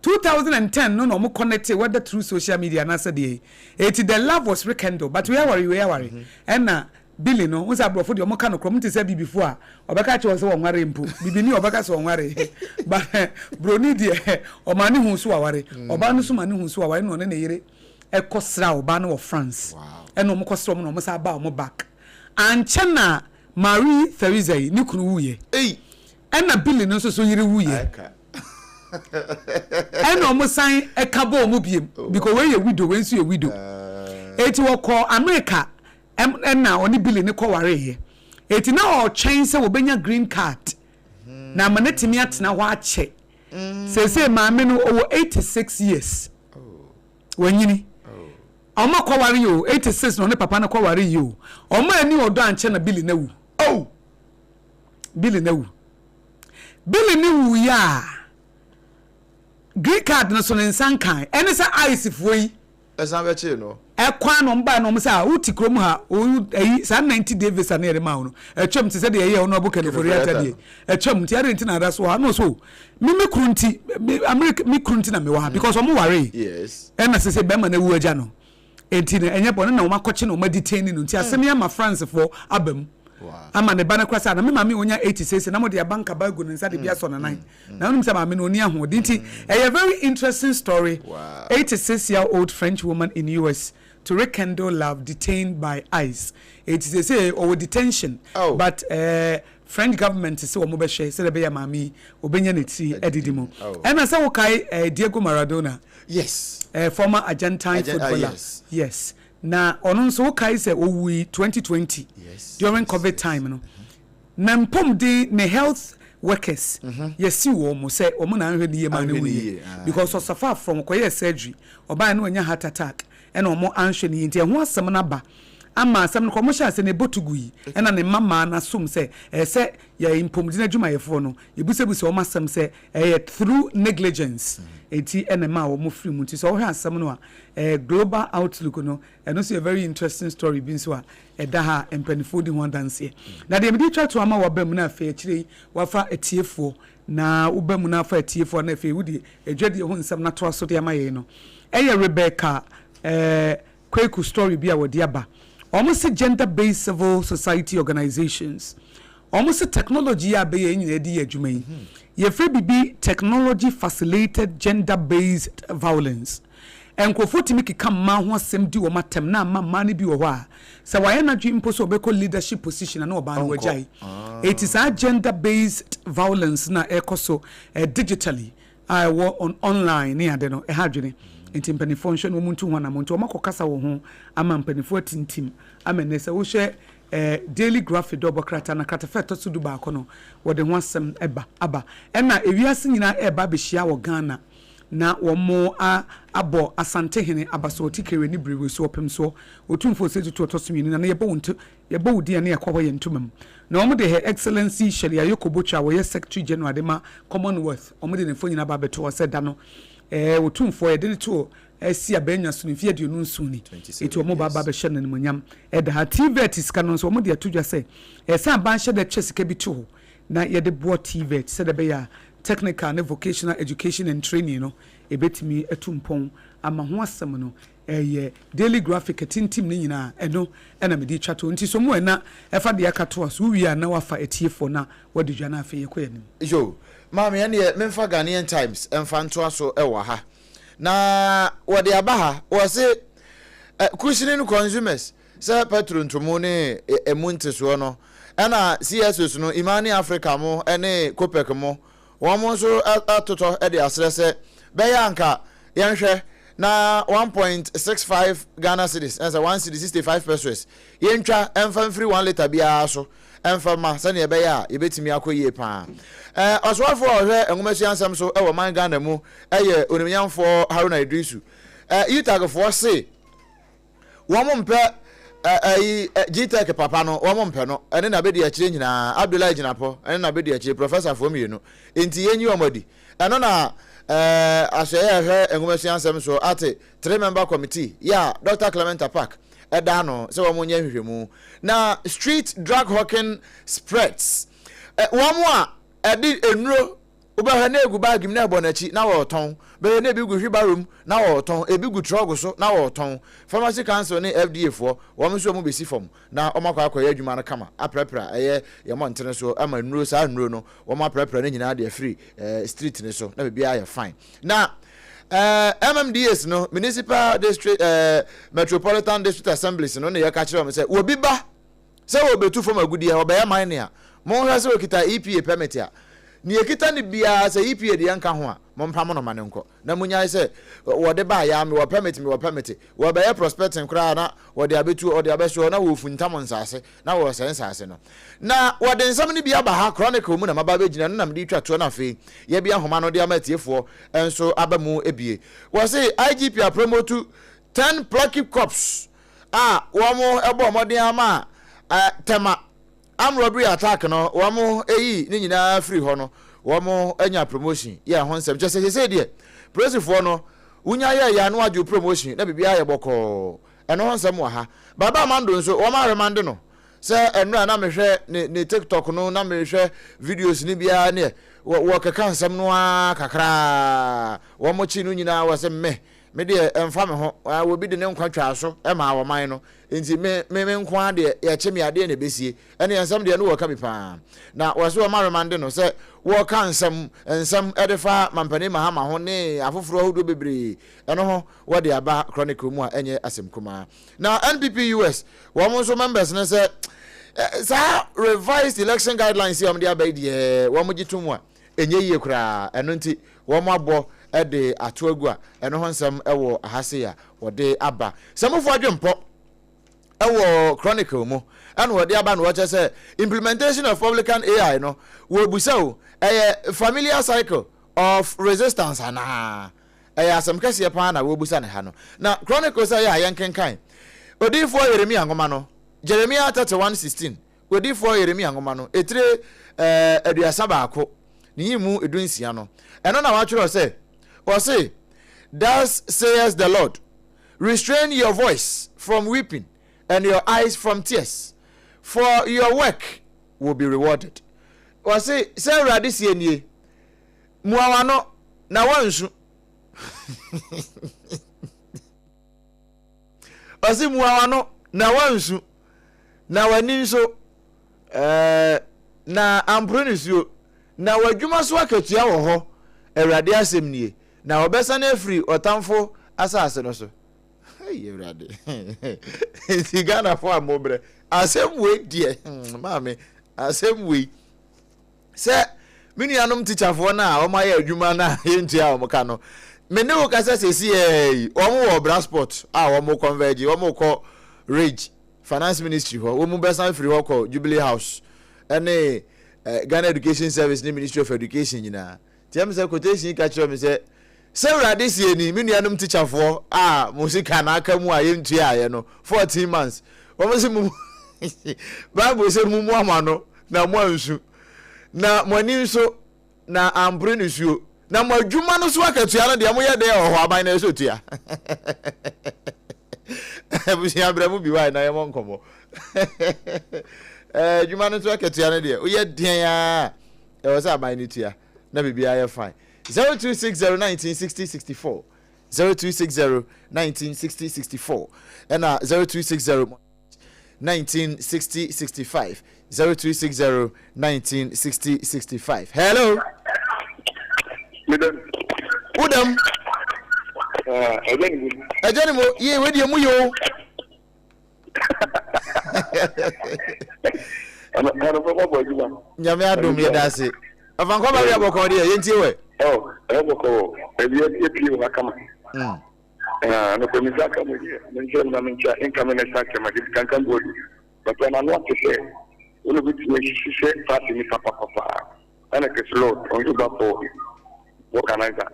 2010 no na wɔn connecte whether through social media anaasɛ deɛ yi. Enti the love was rekindled but wei aware wei aware. Ɛna Billy no, wohu sɛ aborɔfo deɛ wɔn ka nokorɛ, wɔn te sɛ abibifo a ɔbɛka akyerɛ wɔn sɛ wɔnware mpo. Bibini ɔbɛka sɛ ɔnware but broni deɛ ɔma ne hu so waware. Ɔbaa no nso ma ne hu so waware na ɔne ne yere ɛkɔ sra ɔbaa no wɔ France. Ɛna wɔn kɔ sra wɔn na wɔn san ba wɔn back. Ankyɛ na Marie Theresa yi ne kunu wuiɛ. Ɛna Billy no nso so yere wuiɛ. Ɛna wɔn san ɛka bɔɔ mu biem oh, because wei yɛ widow, wei nso yɛ widow. Eti wɔkɔɔ America ɛna ɔne Billy no kɔwareeɛ. Eti na ɔretwɛn sɛ wɔbɛnya green card na ama no atumi atena hɔ akyɛ. Seesei maame no ɔwɔ 86 years. Wanyini. Ɔmo akɔware yi o, 86 na ɔne papa no kɔware yi o. Ɔmo anni ɔdɔ ankyɛ na Billy no awu. Oh! Billy no awu. Billy no wuiɛ a, green card no so ne nsa nkae. Ɛne sɛ ICE foɔ yi. Ɛsan bɛkyee no. Ɛkwan na ɔmo bae na ɔmo sɛ ah, wote kurom ha, ayi, saa 90 day visa no yɛde maa wo no, atwam te sɛ deɛ ɛyɛɛ Honourable Ken Ofori-Atta deɛ. Atwam nti adɛn nti na ada so wɔ ha? Na ɔsɛ o, me me kunu nti, me America me kunu nti na mewɔ ha because ɔmo waree. Yes. Ɛna sese bɛrima no awu agya no. Enti no ɛnyɛ bɔne na wɔn akɔkye no wɔn adetain no nti asɛm yi ama France foɔ aba mu. Ama ne ba no koraa sɛ na me maame onya 80 sese na mo de aba nkaba agu ne nsa de bi asɔ ne nan. Na wonim sɛ maame no ɔni ahoɔden nti ɛyɛ very interesting story. 86 year old French woman in US to rekindle love detained by ICE. Enti sese ɔwɔ detention but eh, French government se wɔn bɛhwɛ sɛdeɛ ɛbɛyɛ a maame yi ɔbɛnya ne tiri adidi mu. Ɛna sɛ wokae eh, Diego Maradona? Yes. Eh, former Argentine Argent, footballer. Uh, yes. yes. Na ɔno nso wokae sɛ ɔwui 2020 yes. during yes, COVID yes. time no. Na mpɔmuden ne health workers mm -hmm. yɛsi wɔn mo sɛ wɔn na anhwɛ ne yie ma ne wuiɛ ah. because ɔsɔfo from kɔyɛ surgery ɔbaa no ɔnya heart attack ɛna wɔn anhwɛ ne yie nti ɛho asɛm no aba ama asɛm no kɔ wɔn hyɛ ase no ɛbɔ tugu yi ɛna ne mma maa no asom sɛ ɛyɛ sɛ yɛ mpɔmuden adwumayɛfoɔ no yɛbisabisa wɔn asɛm sɛ ɛyɛ through negligence eti ɛna ɛmaa wɔn firi mu. Nti sɛ wohwɛ asɛm no a ɛyɛ Global Outlook no, ɛno nso yɛ very interesting story bi nso a ɛda ha a mpanimfoɔ di ho adanseɛ. Na deɛ mede twa to ama waba mu na afei akyire yi wafa atiefoɔ na woba mu na afa atiefoɔ na afei wode adwadie ho nsɛm no atoa so de ama yɛn no ɛyɛ Rebecca eh, Kweku story bi a wɔde aba. Wɔn se gender based civil society organisations. Wɔn se technology yi a abɛyɛ yɛn nyinaa de yɛ adwuma yi, yɛfrɛ biribi technology facilitated gender based violence. Nkurɔfoɔ tumi keka mmaa ho asɛm di wɔn atɛm na ama mmaa no bi wɔ hɔ a, sɛ wayɛ n'adwene mpo sɛ ɔbɛkɔ leadership position a na ɔbaa no wagyae. Eti saa gender based violence no a ɛrekɔ so digitally a ɛwɔ on online ne ade no, ɛha adwene. Nti mpanimfoɔ nhwɛ na wɔn ntu ho anamɔ. Nti wɔn akɔkasa wɔ ho ama mpanimfoɔ atintim ama nnɛ sɛ wohwɛ eh, Daily Graphic dɛ ɔbɔ krataa na kratafa ɛtɔ so dubaako no wɔde ho asɛm ɛba aba. Ɛna ewiase nyinaa ɛreba abɛhyia wɔ Ghana na wɔn a abɔ Asantehene Abasoɔ Tikere ne Berewesoɔ Ɔpemsoɔ Otumfoɔ Osei Tutu ɔtɔ so mmienu na na yɛbɔ wo nto Yɛbɔ wo din a na yɛkɔ hɔ yɛn ntoma mu. Na wɔn de Her Excellency Shirley Ayoko Botwe a ɔyɛ Secretary General de ma Commonwealth, wɔn de ne mfonyin aba abɛto hɔ sɛ da no ɛɛ Otumfoɔ yɛde no too asi abannwa so no mfeɛ 27 ni. Enti wɔn ba aba abɛhyɛ no animuonyam ɛda ha. TVET sika no nso wɔn de ato dwa sɛ ɛsɛ sɛ aban hyɛ da twa sika bi to hɔ na yɛde boa TVET sɛdeɛ ɛbɛyɛ a Technical ne Vocational Education and Training no ɛbɛtumi atu mpɔn ama ho asɛm no Ɛyɛ Daily Graphic atintim no nyinaa, ɛno na mede retwa toɔ. Nti so mo ɛ na ɛfa deɛ aka toa so, wowie a na woafa atiefoɔ na woadi dwa na afei yɛkɔ yɛn anim. Yo, maame ɛneɛ memfa Ghanaian Times mfa ntoa so wɔ ha. Na wɔde aba ha, wɔse cushioning consumers sɛ petrol ntomu ne ɛmu ntesoɔ no. Ɛna CSOs no, Imani Africa mo ne Copec mo, wɔn nso atotɔ de asrɛ sɛ bɛyɛ anka yɛnhwɛ na 1.65 Ghana cedis, ɛsɛ 1 cedi 65 pesewas, yɛntwa ɛmfa mfiri 1 litre biara so ɛmfa ma sɛnea ɛbɛyɛ a yɛbɛtumi akɔ yie paa. Ɛɛ ɔsoafoɔ a ɔhwɛ nwomasua nsɛm so wɔ man Ghana mu yɛ onimnyamfoɔ Haruna Iddrisu. Ɛɛ UTAGfoɔ se Wɔn mpɛ ɛyi GTEC papa no, wɔn mpɛ no, ɛne n'abedi akyire nyinaa, Abdullahi Jinapor ɛne n'abedi akyire, professor foɔ mmienu, nti yɛnyi wɔn adi. Ɛno na ɛɛ asoɛeɛ a ɛhwɛ nwomasua nsɛm soɔ ate three member committee yɛ a Doctor Clement Apaak ɛda ano sɛ wɔn nyɛ nhwehwɛmu. Na street drug hawking spreads, wɔn a ɛde nnuro Wobɛhwɛ na egu baage mu na ɛbɔ n'akyi na wɔretɔn. Bɛhwɛ na ebi gu hwibarrow mu na wɔretɔn, ebi gu trɔg so na wɔretɔn. Pharmacy Council ne FDA foɔ, wɔn nso wɔn bɛsi fam na wɔn akɔ akɔyɛ adwuma no kama, aprapra ɛyɛ yɛn mmɔntene so ama nnuro, saa nnuro no, wɔn aprapra ne nyinaa de afiri eh, street no so na biribiara ayɛ fine. Na eh, MMDAs no, Municipal District, eh, Metropolitan District Assemblies no na yɛka kyerɛ wɔn sɛ, wɔbi ba Sɛ wɔrebetu fam agudeɛ, wɔbɛyɛ mining a, monhwɛ sɛ ɔkita EPA permit a. Nea ɛkita no biara, sɛ EPA deɛ nka ho a, mompamo no ma no nkɔ. Na monyae sɛ wɔde baeɛ ara, mewɔ permit, mewɔ permit. Wɔrebɛyɛ prospecting koraa a, na wɔde abɛtu, wɔde abɛsoɔ, na wɔrefuntam nsaase, na wɔresɛe nsaase no. Na wɔde nsɛm no bi aba ha, Chronicle mu na maba abɛgyina, ɛno na mede retwa toɔ na afei yɛabue ahoma no de ama atiefoɔ nso aba mu bie. Wɔse IGP apromotu 10 plucky cops a wɔbɔɔ mmɔden ara maa Tema armed robbery attack no wɔyi ne nyinaa firi hɔ no, wɔanya promotion yɛ ho nsɛm. Kyɛ sɛ sesei deɛ polisifoɔ no wonya yɛ yɛ ano agye promotion na biribiara yɛ bɔkɔɔ. Ɛno ho nsɛm wɔ ha. Baba Amando nso wɔn aremande no sɛ ɛnora na mehwɛ ne ne TikTok no na mehwɛ videos no biara neɛ wɔkeka nsɛm no ara kakraa wɔn kyi no nyinaa wɔ sɛ meh Me deɛ, ɛmfa me ho. Obi de ne nkwa twaa so maa ɔman no, enti me, me, me nko ara deɛ, yɛkye me a, deɛn na ɛbɛsie? Ɛnneɛ nsɛm deɛ, ne wɔka bi pa ara. Na wɔse wɔma remande no sɛ wɔreka nsɛm, nsɛm de fa Mampanin Mahama ho ne afoforɔ ahodoɔ bebree. Ɛno ho wɔde aba Chronicle mu a ɛnyɛ asɛm kumaa. Na NPP US, wɔn nso members no sɛ, saa revised election guidelines yi a wɔde aba yi deɛ, wɔgye tom a, ɛnyɛ yie koraa. Ɛno nti, wɔabɔ de ato agu a ɛno ho nsɛm wɔ ha sei a wɔde aba. Samufo adwempɔ wɔ Chronicle mu ɛna wɔde aba na wɔkyerɛ sɛ implementation of publican AI no wɔbusa o ɛyɛ familiar cycle of resistance anaa? Ɛyɛ asɛm kɛseɛ paa na wɔbusa ne ha no. Na Chronicle sɛ ɛyɛ a yɛnkenkan odiyifoɔ Yeremia nwoma no, Jeremiah 31:16. Odiyifoɔ Yeremia nwoma no, etire 31, ne nyiyimu 16 no, ɛno na wɔatwerɛ sɛ, ɔse, Thus says the Lord, restrain your voice from weeping and your eyes from tears, for your work will be rewarded. Ɔse, sɛ Awurade seɛ nie, mua w'ano na woansu. Ɔse, mua w'ano na woansu. Na w'ani nso, ɛɛ, na amporo nisuo, na w'adwuma so akatua wɔ hɔ, Awurade asɛm nie, na wɔbɛsane afiri ɔtamfo asase no so. Hey, Awurade. Nti Ghanafoɔ a mobrɛ, asɛm wei deɛ, hmm, maame, asɛm wei. Sɛ me nuanom tikyafoɔ no a wɔayɛ adwuma no a yɛntua wɔn ka no, me ne wo kasa sɛsiɛ yi, wɔn wɔ Bra Sport a wɔn converge, wɔn kɔ Ridge, Finance Ministry hɔ, wɔn bɛsan firi hɔ kɔ Jubilee House ɛne eh, Ghana Education Service ne Ministry of Education nyinaa. Nti ɛm sɛ quotation yi ka kyerɛ me sɛ, sɛ Awurade sie ni, me nuanom tikyafoɔ a mo sika na aka mu a yɛntuaeɛ no, 14 months, wɔn se mo Bible sɛ mo mu ama no na mo ansu, na mo ani nso na ampere nisuo, na mo adwuma no so akatua no deɛ moyɛ dɛn wɔ hɔ aban na ɛsɛ otua. Abusua brɛ mu bi wae na yɛmmɔ nkɔmmɔ. Adwuma no so akatua no deɛ woyɛ deɛn a ɛwɔ sɛ aban no tua na biribiara yɛ fine. 0260 1960 64 0260 1960 64 ɛna 0260 1960 65 0260 1960 65 hello. Medam. Wodam. Ɛgya ne mu. Ɛgya ne mu yie wei deɛ mu yɛ o. Anɔpɛ mabɔ adwuma. Nyame adom yɛda ase. Ɔfa nkɔba wia bɔkɔɔ deɛ yɛntie wɛ. Oh, ɛyɛ bɔkɔɔ. Ɛbi apue wɔ ha kama. Anɔpɛ me nsa aka mu deɛ, menkyerɛ mu na menkyɛ incoming national chairman David Kankan Boadu. Papa n'ano ate sɛ wo na obetumi ahyehyɛ party no papapapa. Ɛna Chris Lord, ɔno nso ba for organizer.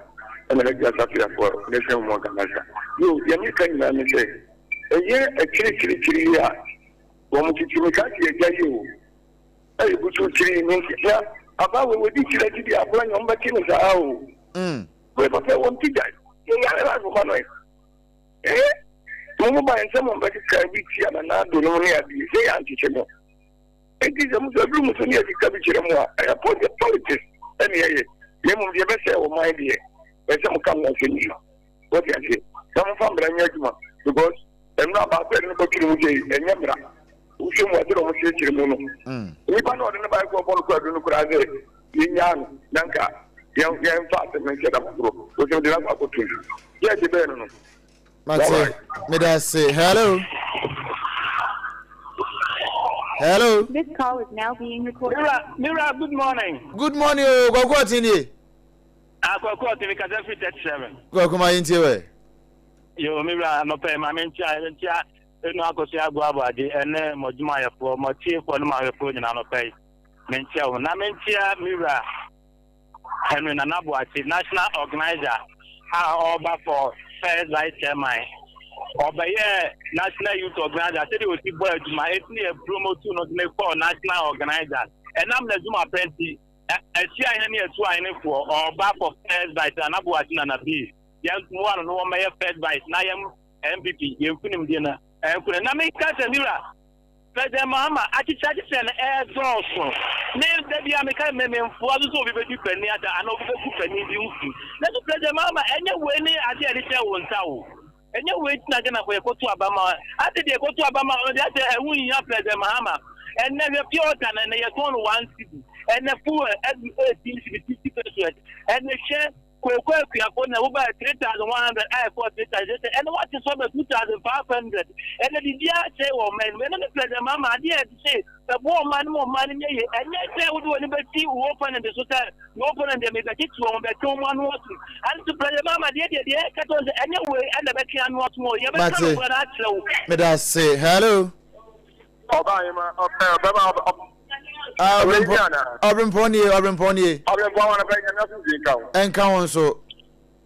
Ɛna Hajia Safia for national women organizer. Yo, deɛ meka nyinaa ne sɛ, ɛyɛ akyirikyirikyiri yi a wɔn tete meka sɛ yɛgya yi o. Na yɛgu so kyiri yi, me na aba wei wɔdi kyiri akyi deɛ akora nyɛ wɔn bɛkye no saa o. Wei papa wɔn ti gya yɛyare life ma no Eh, mo mo ba nsɛm a ɔbɛkeka bi tia Nana Addo nom ne adeɛ, sɛ yɛ ankyekye mo. Enti sɛ mo sɛ aduru mo so ne yɛkeka bi kyerɛ mo a, ɛyɛ politics ɛne ɛyɛ. Na mmom deɛ ɛbɛsɛe wɔ man deɛ, ɛsɛ sɛ mo ka ho asɛm yie. Wɔte aseɛ? Na momfa mmara nyɛ adwuma because mmara baako a yɛde no kɔtwere mu sɛ ɛnyɛ mmara. Wohwɛ mu a sɛdeɛ wɔn kyerɛkyerɛ mu no, nnipa no a ɔde ne bae kɔbɔ no kwaadu no koraa sɛ yɛnyaa no na nka yɛmfa asɛm no nhyɛ da foforɔ. Wɔsɛ mede no akɔ akɔto nsu. Judge bɛn no no. Mate, meda ase. Hello. Hello. This call is now being recorded. Mira, Mira, good morning. Good morning, o. Kwaku Ɔten nie. Ah, Kwaku Ɔten, mi kasa firi 37. Kwaku ma yɛntie wɛ. Yo, Mira, anɔpɛ, ma menkyia, nkyia Eno Akosua Aguaboagye ɛne mo adwumayɛfoɔ, mo atiefoɔ ne mo ahwɛfoɔ nyinaa anɔpa yi. Menkyia wo. Na menkyia me wura Henry Nana Boakye, National Organizer a ɔreba for first vice chairman. Ɔbɛyɛɛ National Youth Organizer sɛdeɛ ɔsi bɔ adwuma eti ne yɛ promote no de ne kɔɔ National Organizer. Ɛnam n'adwuma pɛ nti, ahyia ahene ne atu ahenefoɔ ɔreba for first vice Nana Boakye Nana B. Yɛn mmoa no na wɔmmɛyɛ first vice na yɛn NPP yɛn nkunimdie no ɛnkone. Na menka sɛ me wura President Mahama akyekyɛ akyekyɛ no ɛɛdɔɔso. Me da bi a meka me memfoa so sɛ obi bɛdi panin ata anaa obi bɛgu panin bi ho fi. Nanso President Mahama ɛnyɛ wei ne adeɛ a yɛde hyɛ wo nsa o. Ɛnyɛ wei nti na Ghanafoɔ yɛkɔto aba ma ade deɛ yɛkɔto aba ma no deɛ asɛ ɛho nhia President Mahama. Ɛnnɛ hwɛ pure water no ɛnnɛ yɛtɔn no one cedi. Ɛnnɛ fuel adu 18 cedi 50 pesewas. Ɛnnɛ hwɛ Kooko akuafo na wobae 3100 a ɛkɔɔ 3000 sɛ ɛne wate so aba 2500 ɛnɛ biribiara sɛe wɔ ɔman no mu ɛno ne President Mahama adeɛ a ɛde se bɛboa ɔman no ma ɔman no nyɛ yie ɛnyɛ sɛ wode w'ani bɛsi wo opponent so sɛ me opponent deɛ mebɛkyekye wɔn bɛtwe wɔn ano atom ɛno so President Mahama deɛ deɛ deɛ ɛka kyerɛ sɛ ɛnyɛ wei ɛna bɛtwe ano atom o yɛbɛka nokorɛ no akyerɛ wo. Meda ase. Hello. Ɔbaa ɔbɛma Ɔbrempɔn nie, ɔbrempɔn nie. Ɔbrempɔn wɔn bɛ nyame asomdwe nka wo. Ɛnka wo nso.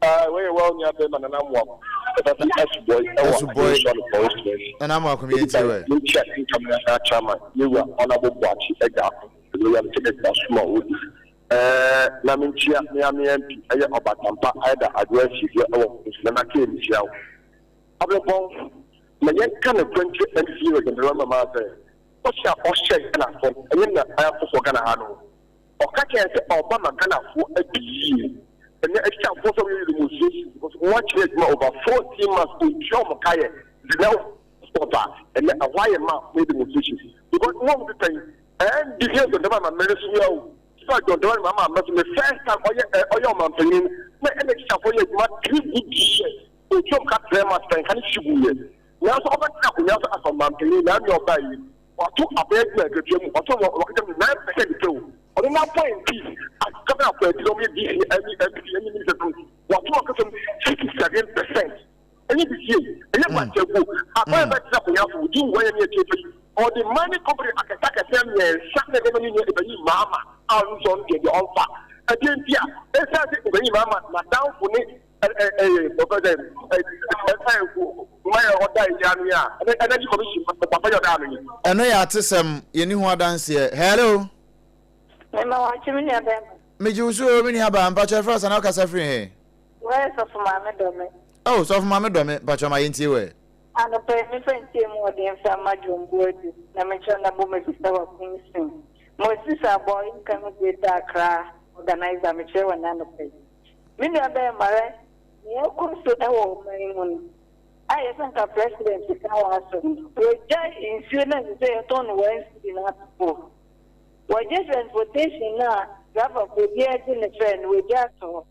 Ɛɛ wei yɛ wɔn nua bɛrima Nana Amoako. Ɛfɛ sɛ Ɛsubɔi ɛwɔ Adensɔre constituency. Nana Amoako mi yɛn ti wɛ. Mekyia incoming national chairman Yewura Honourable Boakye Agya-Ako Royal Kenneth Basuma Odi. Ɛɛ na menkyia me ame MP ɛyɛ Ɔbatampa Aida Adwoa Asieduah ɛwɔ Nana Kay mekyia wo. Ɔbrempɔn ma yɛnka nokorɛ nkyerɛ NDC Reverend Dramani Mahama sɛ Ɔhyɛ a ɔhyɛɛ Ghanafoɔ no, ɛnyɛ nea ɛrekɔ so wɔ Ghana ha no. Ɔka kyerɛɛ yɛn sɛ ɔreba ma Ghanafoɔ adi yie. Ɛnnɛ atikyafoɔ sɛ wɔyɛ demonstration because wɔn akyerɛ adwuma over 14 months ɔntua wɔn ka yɛ de na stop a ɛnnɛ ɛhɔ ayɛ ma wɔyɛ demonstration because wɔn a wɔkeka yi NDC yɛ John Dramani Mahama so o. Sɛ John Dramani Mahama mmerɛ so ne first time ɔyɛ ɔyɛ ɔmanpanyin na ɛna atikyafoɔ yɛ adwuma three good years ɔtua wɔn ka 3 months pɛn ka ne hye guiɛ. Nanso ɔbɛtena akonnwa so as ɔmanpanyin na nea ɔbae yi, wato abɛn adwuma akatua mu, ɔto wɔ wɔkeka mu 9% pɛ o. Ɔno n'appointees as governor appointees a wɔyɛ DC ne MP ne ministers no, wato wɔn akatua mu 67%. Ɛnyɛ bi sie, ɛnyɛ kwakyɛguo. Aban a ɛbɛtena akonnwa so within one year ne akyire pɛ yi, ɔde mining company akɛse akɛse mmiɛnsa na ɛbɛma ne nua Ibrahim Mahama a ɔno nso ɔno deɛ deɛ ɔmfa. Ɛdeɛ nti a, ɛsiane sɛ Ibrahim Mahama n'adamfo ne Ɛno yɛ atesɛm, yɛnni ho adanseɛ. Hello. Mema wakye me nua bɛrima. Megye wo so o me nua baa, mpakyɛ ɛfrɛ ɔsa na wokasa firi he? Wɛɛ sɔfo maame dɔ me. Oh sɔfo maame dɔ me, mpakyɛ ma yɛntie wɛ. Anɔpa yi mefa ntie mu ɔden mfa ma John Boadu na mekyerɛ na bɔ mabisa wakunsin. Moses Abɔ incoming Greater Accra organizer mekyerɛ wɔ nɛ anɔpa yi. Me nua bɛɛma hwɛ nea ɛkɔ so wɔ ɔman yi mu no a yɛ sɛ nka president ka ho asɛm no wagyae nsuo no a ɛsɛ sɛ yɛtɔn no one cedi no ato hɔ wagye transportation no a driver foɔ biara gye ne fare no wagya ato hɔ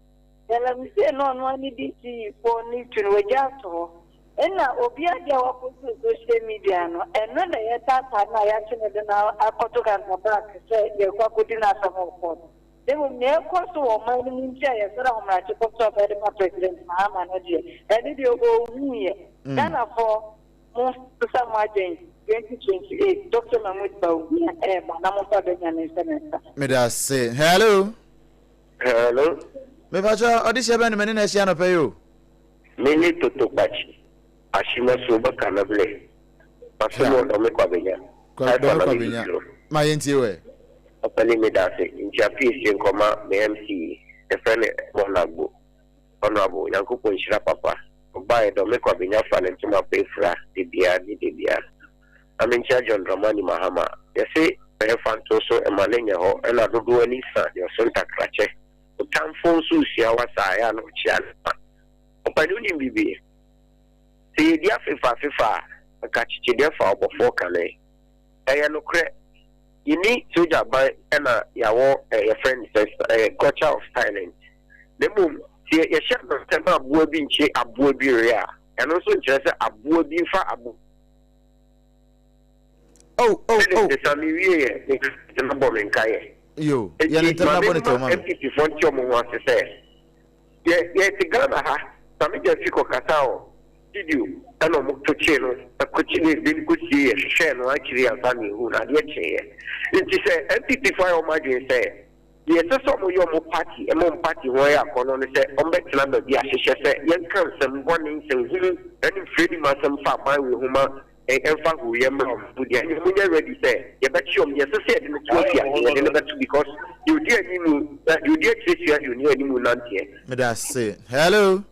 galamsey no ɔno ara ne DCE foɔ ne tu no wagya ato hɔ. Nna obi ade a ɔapost wɔ social media no, ɛno na yɛtaataa no a yɛatwe no de no akɔto Canterbury sɛ yɛrekɔ akɔdi n'asɛm wɔ court. Na mmom nea ɛrekɔ so wɔ ɔman no mu nti a yɛsɔre ahomakye kɔto aba de ma President Mahama no deɛ, ɛno deɛ ɔnhuiɛ. Ghanafoɔ, monsesa mo adwene, 2028, Doctor Mahmood Bawumia ɛreba na momfa Benjamin nhyɛ ne nsa. Meda ase. Hello. Hello. Mepakyɛ ɔdehyɛ bɛn na mene no ahyia anɔpa yi o? Me ne Toto Kpakyi, Ashimasu Baka na Ble, Masomo Dome Kwabenya, Kwa, Dome Kwabenya, ma yɛntie wo ɛ. Ɔpanin medase, nti appease nkɔma me MC yi, yɛfrɛ no Edmond Agbo, Honourable, Nyankopɔn nhyira papa, ɔbaeɛ Dome Kwabenya fa ne ntoma pa afira dabiaa ne dabiaa. Na menkyia John Dramani Mahama, yɛse yɛmfa nto so mma no nyɛ hɔ ɛna dodoɔ ani sa deɛ ɔso ntakrakyɛ. Ɔtamfo nso resua wo asa a, ɛyɛ a na ɔkyea ne mma. Ɔpanin wonim biribi? Sɛ yɛdi afefa afefa a, anka akyekyedeɛ fa ɔbɔfoɔ kane. Ɛyɛ nokorɛ, yɛnni sogya ban na yɛawɔ eh, yɛfrɛ no sɛ eh, culture of silence. Na mmom, sɛ yɛhyɛ no sɛ ma aboa bi nkye aboa bi we a, ɛno nso nkyerɛ sɛ aboa bi mfa aboa Oh, oh, oh. Sɛ me wie yɛ, me na bɔ me nka yɛ. Yo, yɛ ne ntɛm na bɔ ne tɛw ma me. NPP foɔ nte ɔmo ho ase sɛ, yɛ yɛ te Ghana ha, Sammy Gyamfi kɔ kasa wɔ studio ɛna ɔmo to kyee no, ɛkɔ kye ne de no kɔ sie yɛ, hwehwɛɛ no akyiri ansa na yɛhuu no, adeɛ kyee yɛ. Nti sɛ NPP foɔ ayɛ ɔmo adwene sɛ, deɛ ɛsɛ sɛ ɔmo yɛ ɔmo party, ɛma ɔmo party ho yɛ akɔnnɔ ne sɛ ɔmo bɛtena baabi ahyehyɛ sɛ yɛnka nsɛm bɔne, nsɛnhunu ɛne mfiri anim asɛm fa aban wei ho ma Ɛmfa hooyɛ mmra wɔn mu deɛ, ɛnneɛ monyɛ ready sɛ yɛbɛkye wɔn, deɛ ɛsɛ sɛ yɛde no to afiase yɛde no bɛto because deɛ ɔdi anim, deɛ ɔdi akyire sua deɛ ɔni anim nanteɛ. Meda ase. Hello.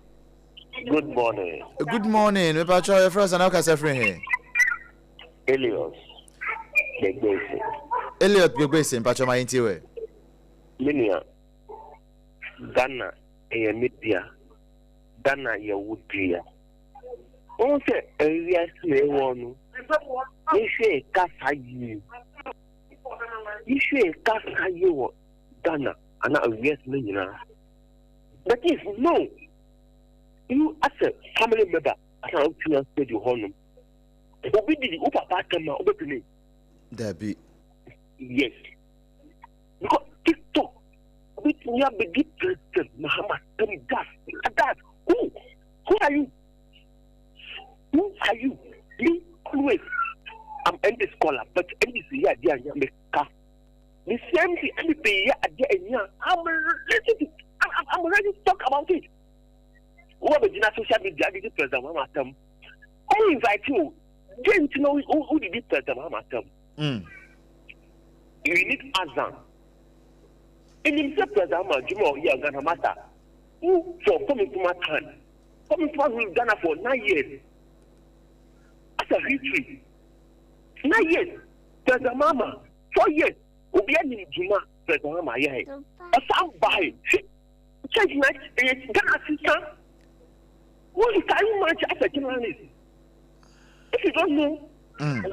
Good morning. Good morning. Me pacho your friend na kasa free he. Eliot Gbegbese. Eliot Gbegbese mpacho ma yintie we. Minia Ghana ɛyɛ me dea. Ghana yɛ wo dea. Wohu sɛ wiase na yɛwɔ no, yɛhwɛ kasa yie. Yɛhwɛ kasa yie wɔ Ghana anaa wiase no nyinaa. But if no, you as a family member, asan wotena studio hɔnom. Obi didi wo papa atɛm a wobɛpene. Dabi. Yes. Because TikTok, obetumi abedi President Mahama tɛm gas. That who? Who are you? Who are you? Me always I'm ND scholar, but NDC yɛ adeɛ a meka. The same thing NPP yɛ adeɛ a I'm ready to I'm ready to talk about it. Wo abɛgyina social media de di President Mahama atam. Ɔmo invite you. Deɛ nti na wo didi President Mahama atam. You need azan. Enim sɛ President Mahama adwuma a ɔyɛ Ghana master. Who for Kwame Nkrumah time? Kwame Nkrumah ruled Ghana for 9 years. That's a history. 9 years. President Mahama, 4 years. Obi anim dwuma President Mahama ayɛ. Ɔsan bae. Change na ɛyɛ Ghana sisa. Who you can you match as a journalist? If you don't know,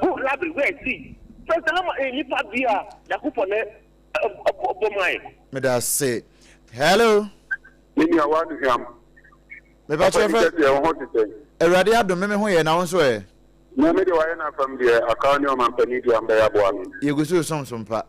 go library where I see. President Mahama ɛyɛ nipa bi a Nyankopɔn na ɛbɔ maa yɛ. Meda ase. Hello. Me nua wa aduhwam. Mepa kyerɛ fɛ. Deɛ wo ho te sɛn? Awurade adom me me ho yɛ na wo nso ɛ? Na me deɛ wayɛ n'afam deɛ akaw ne ɔmampanin deɛ ɔmbɛyɛ aboa me. Yɛgu so resom so mpa.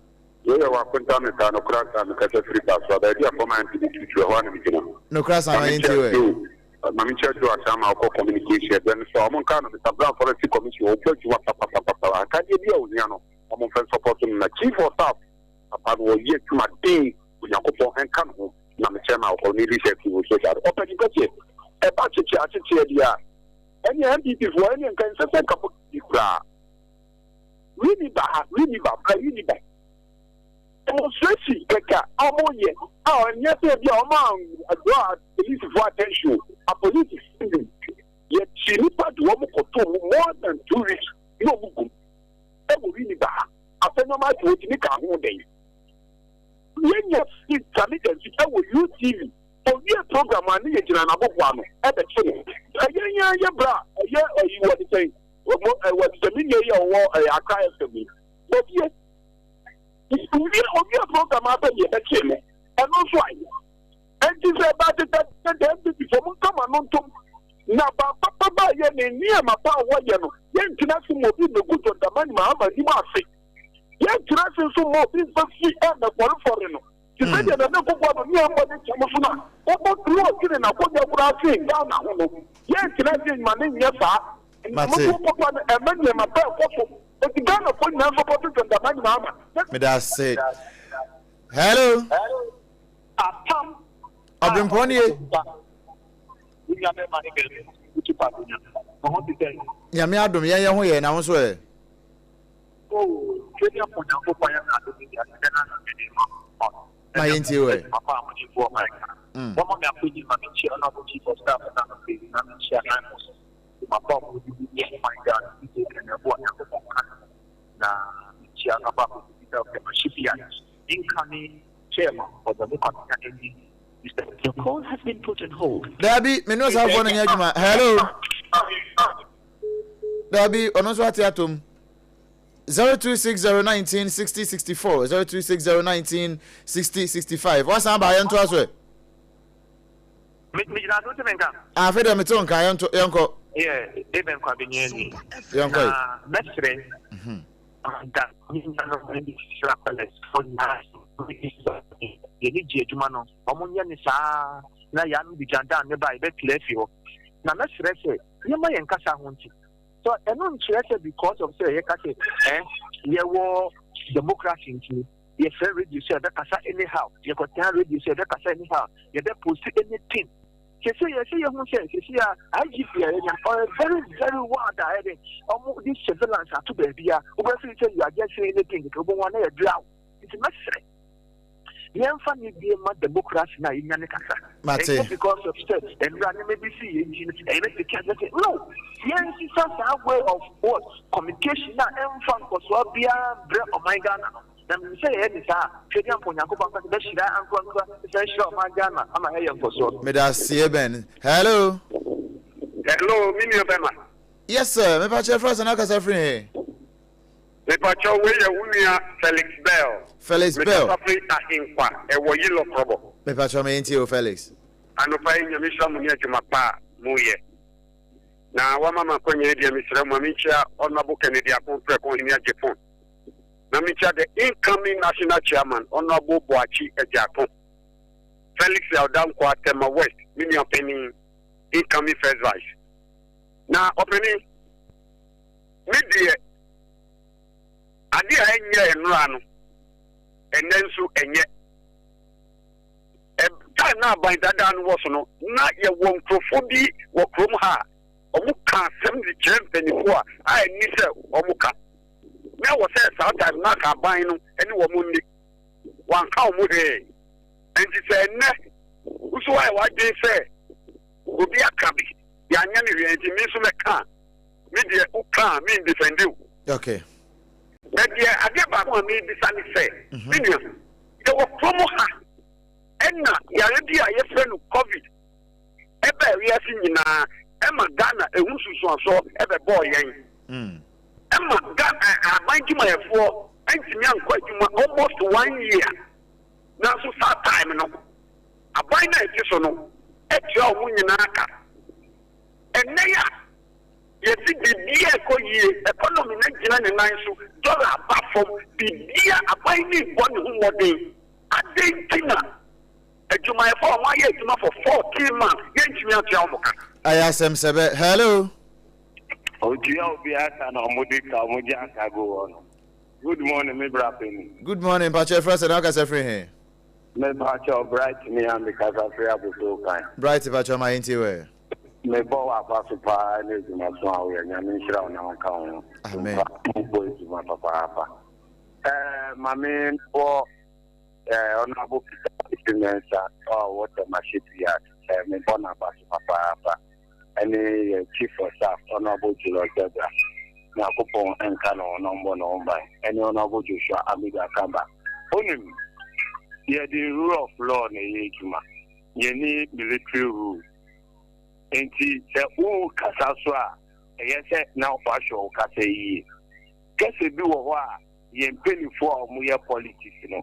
Wei yɛ w'akonta me saa nokora saa me kasa firi Kasoa baabi a fɔm MP de tutu ɛhɔ a na me gyina. Nokora saa ma yɛntie wɛ. Ma me nkyerɛ Joe Akyang ɔkɔ communication ɛberɛ no so a ɔmo nkaa no Mister Brown Forestry Commission ɔbɔ adwuma papapapapa akadeɛ bi a ohia no ɔmo mfɛ nsɔpɔto no na Chief of Staff papa no ɔyɛ adwuma den Onyankopɔn nka ne ho na mekyerɛ ma ɔkɔ ne research wɔ social ɔpɛni kɛseɛ ɛba kyekye akyekyeɛ deɛ a ɛneɛ NPP foɔ ɛneɛ nka nsɛ sɛ nka mo di koraa Winneba ha Winneba bra Winneba demonstration kɛkɛ a wɔn yɛ a ɛnyɛ sɛ bi a wɔn a draw polisifoɔ attention a polisifoɔ nim yɛkyi nipa de wɔn kɔtɔ mu more than 2 weeks na wɔn gum ɛwɔ Winneba ha afɛ nneɛma ati wɔtumi ka ho dɛn yɛnya fi Sammy Gyamfi ɛwɔ UTV owie program a ne yɛ gyina n'aboboa no ɛbɛkye no ɛyɛ yɛn yɛ bra ɛyɛ ɛyi wɔde sɛn wɔn ɛwɔ sɛ mi nua yi a ɔwɔ ɛyɛ Accra FM yi bɔbie owie owie program abɛ yɛ bɛkye no ɛno nso ayɛ ɛnti sɛ ɛba tete tete NPP fo mo nkama no ntom. Na ba papa ba yɛ ne nneɛma pa a wɔyɛ no, yɛntena ase ma obi mmɛgu John Dramani Mahama anim ase. Yɛntena ase nso mma obi mfa fi mmɛfɔrefɔre no. Te sɛ deɛ Nana Akufo-Addo ne ammɔ ne kyɛm so no a ɔbɔ tiri ɔdwene n'akonnwa koraa sen Ghana ho no. Yɛntena ase mma no nyɛ saa. Mate. Nneɛma papa no, ɛma nneɛma pa ɛkɔ so. Enti Ghanafoɔ nyinaa nsɔpɔto John Dramani Mahama. Meda ase. Hello. Apam. Ɔbrempɔn nie. Nyame adom yɛn yɛ ho yɛ na wo nso ɛ. Ma yɛn tie wɛ. Your call has been put on hold. Dabi, me ne ɔsafoɔ no nyɛ adwuma. Hello. Dabi, ɔno nso ate atom. 0260 19 60 64 0260 19 60 65 wasan ba yɛnto aso ɛ. Megyina so te me nka. Afei deɛ mete wo nka yɛnto yɛnkɔ. Yɛ Eben Kwabenya ni. Yɛnkɔ yi. Na mɛsrɛ. Da ne nuanom ne sra palace fo nyinaa yɛne gye adwuma no wɔn nyɛ ne saa na yɛanom de gyandan ne ba yɛbɛpila afi hɔ na mɛsrɛ sɛ yɛma yɛn kasa ho nti so ɛno nkyerɛ sɛ because of sɛ yɛka sɛ eh, yɛwɔ democracy nti yɛfrɛ radio sɛ yɛbɛkasa anyhow, yɛkɔtena radio sɛ yɛbɛkasa anyhow, yɛbɛpost anything. Sese yɛsɛ yɛhu sɛ sese a IGP a yɛnya ɔyɛ very very wild a ɛde ɔmo de surveillance ato baabi a wobɛfiri sɛ you are just saying anything kɛkɛ wobɛhu a na yɛdua wo. Nti mɛsrɛ yɛmfa ne bie ma democracy no a yɛnya ne kakra. Mate. Ɛnyɛ because of sɛ nwura nneɛma bi si yɛn nti no ɛyɛ bɛ take care sɛ no yɛnsesa saa way of what communication a ɛmfa nkɔsoɔ biara mbrɛ ɔman Ghana no na menim sɛ yɛyɛ ne saa a Twɛdeɛ ampa Onyankopɔn ankasa bɛhyira ankorankora san hyira ɔman Ghana ama yɛayɛ nkɔsoɔ. Medaseɛ Ben. Hello. Hello, me nua bɛma. Yes sir, mepa kyɛ frɛ sɛ na kasa firi he? Mepakyɛw wei yɛ wo nua Felix Bell. Felix Bell. Mekasa firi Ahenkwa ɛwɔ Yilɔ Krɔbɔ. Mepakyɛw me ntie o Felix. Anopa yi Nyame nhyira mo ne adwuma pa a mo yɛ. Na wama me akwanya yi deɛ mesrɛ mo ma menkyia Honourable Kennedy Akon Preko Ohene Agyepong. Na menkyia the incoming National Chairman Honourable Boakye Agyarko. Felix Yaw Dankwah Tema West me nua panin incoming First Vice. Na ɔpanin. Me deɛ, adeɛ a ɛnyɛ nnora no, ɛnnɛ nso ɛnyɛ. Time na aban dada no wɔ so no, na yɛwɔ nkurɔfoɔ bi wɔ kurom ha a wɔka asɛm de kyerɛ mpanimfoɔ a a ɛnni sɛ wɔka. Na ɛwɔ sɛ saa time no aka aban no ne wɔn nni. Wɔanka wɔn hwee. Nti sɛ ɛnnɛ nso ayɛ w'adwene sɛ obi aka bi, yɛanyɛ no hwee nti me nso mɛka a, me deɛ wo ka a me ndefɛnde wo. Okay. Na deɛ adeɛ baako a mebisa ne sɛ, mhm. me nua, yɛwɔ kurom ha ɛna yare bi a yɛfrɛ no covid ɛbaa wiase nyinaa ɛma Ghana ɛho nsusuansoɔ ɛbɛbɔɔ yɛn. Mm. Ɛma Ghana aban dwumayɛfoɔ ɛntumi ankɔ adwuma almost one year. Nanso saa time no, aban no a ɛte so no ɛtua wɔn nyinaa ka. Ɛnnɛ yi a yɛse biribiara rekɔ yie, economy no agyina ne nan so, dollar aba fam, biribiara, aban no rebɔ ne ho mmɔden, adɛn nti na adwumayɛfoɔ a wɔayɛ adwuma for 14 months yɛntumi antua wɔn ka? Ayɛ asɛm sɛbɛ. Hello. Otua obiara ka na ɔmo de ka ɔmo gye aka gu hɔ no. Good morning me bra panin. Good morning, mpakyɛ frɛ sɛ na wakasa firi he? Me pakyɛw Bright ni a me kasa firi Abossey Okai. Bright pakyɛw ma yɛntie wɛ. Me bɔ wo aba so paa ne adwuma so a woyɛ Nyame nhyira wo na ɔnka wo ho. Amen. Wo bɔ adwuma papaapa. Ɛɛ ma me bɔ ɛɛ Honourable Peter Kofi Mensah a ɔwɔ Tema Shipyard ɛɛ me bɔ n'aba so papaapa. Ɛne yɛ Chief of Staff Honourable Julius Debrah Nyankopɔn nka ne ho na ɔmmɔ ne ho ban ɛne Honourable Joshua Amidu Akamba. Wonim, yɛde rule of law na ɛyɛ adwuma, yɛnni military rule. Enti sɛ worekasa so a, ɛyɛ sɛ na woahwɛ wo kasa yie. Kasa bi wɔ hɔ a yɛn mpanimfoɔ a wɔyɛ politics no,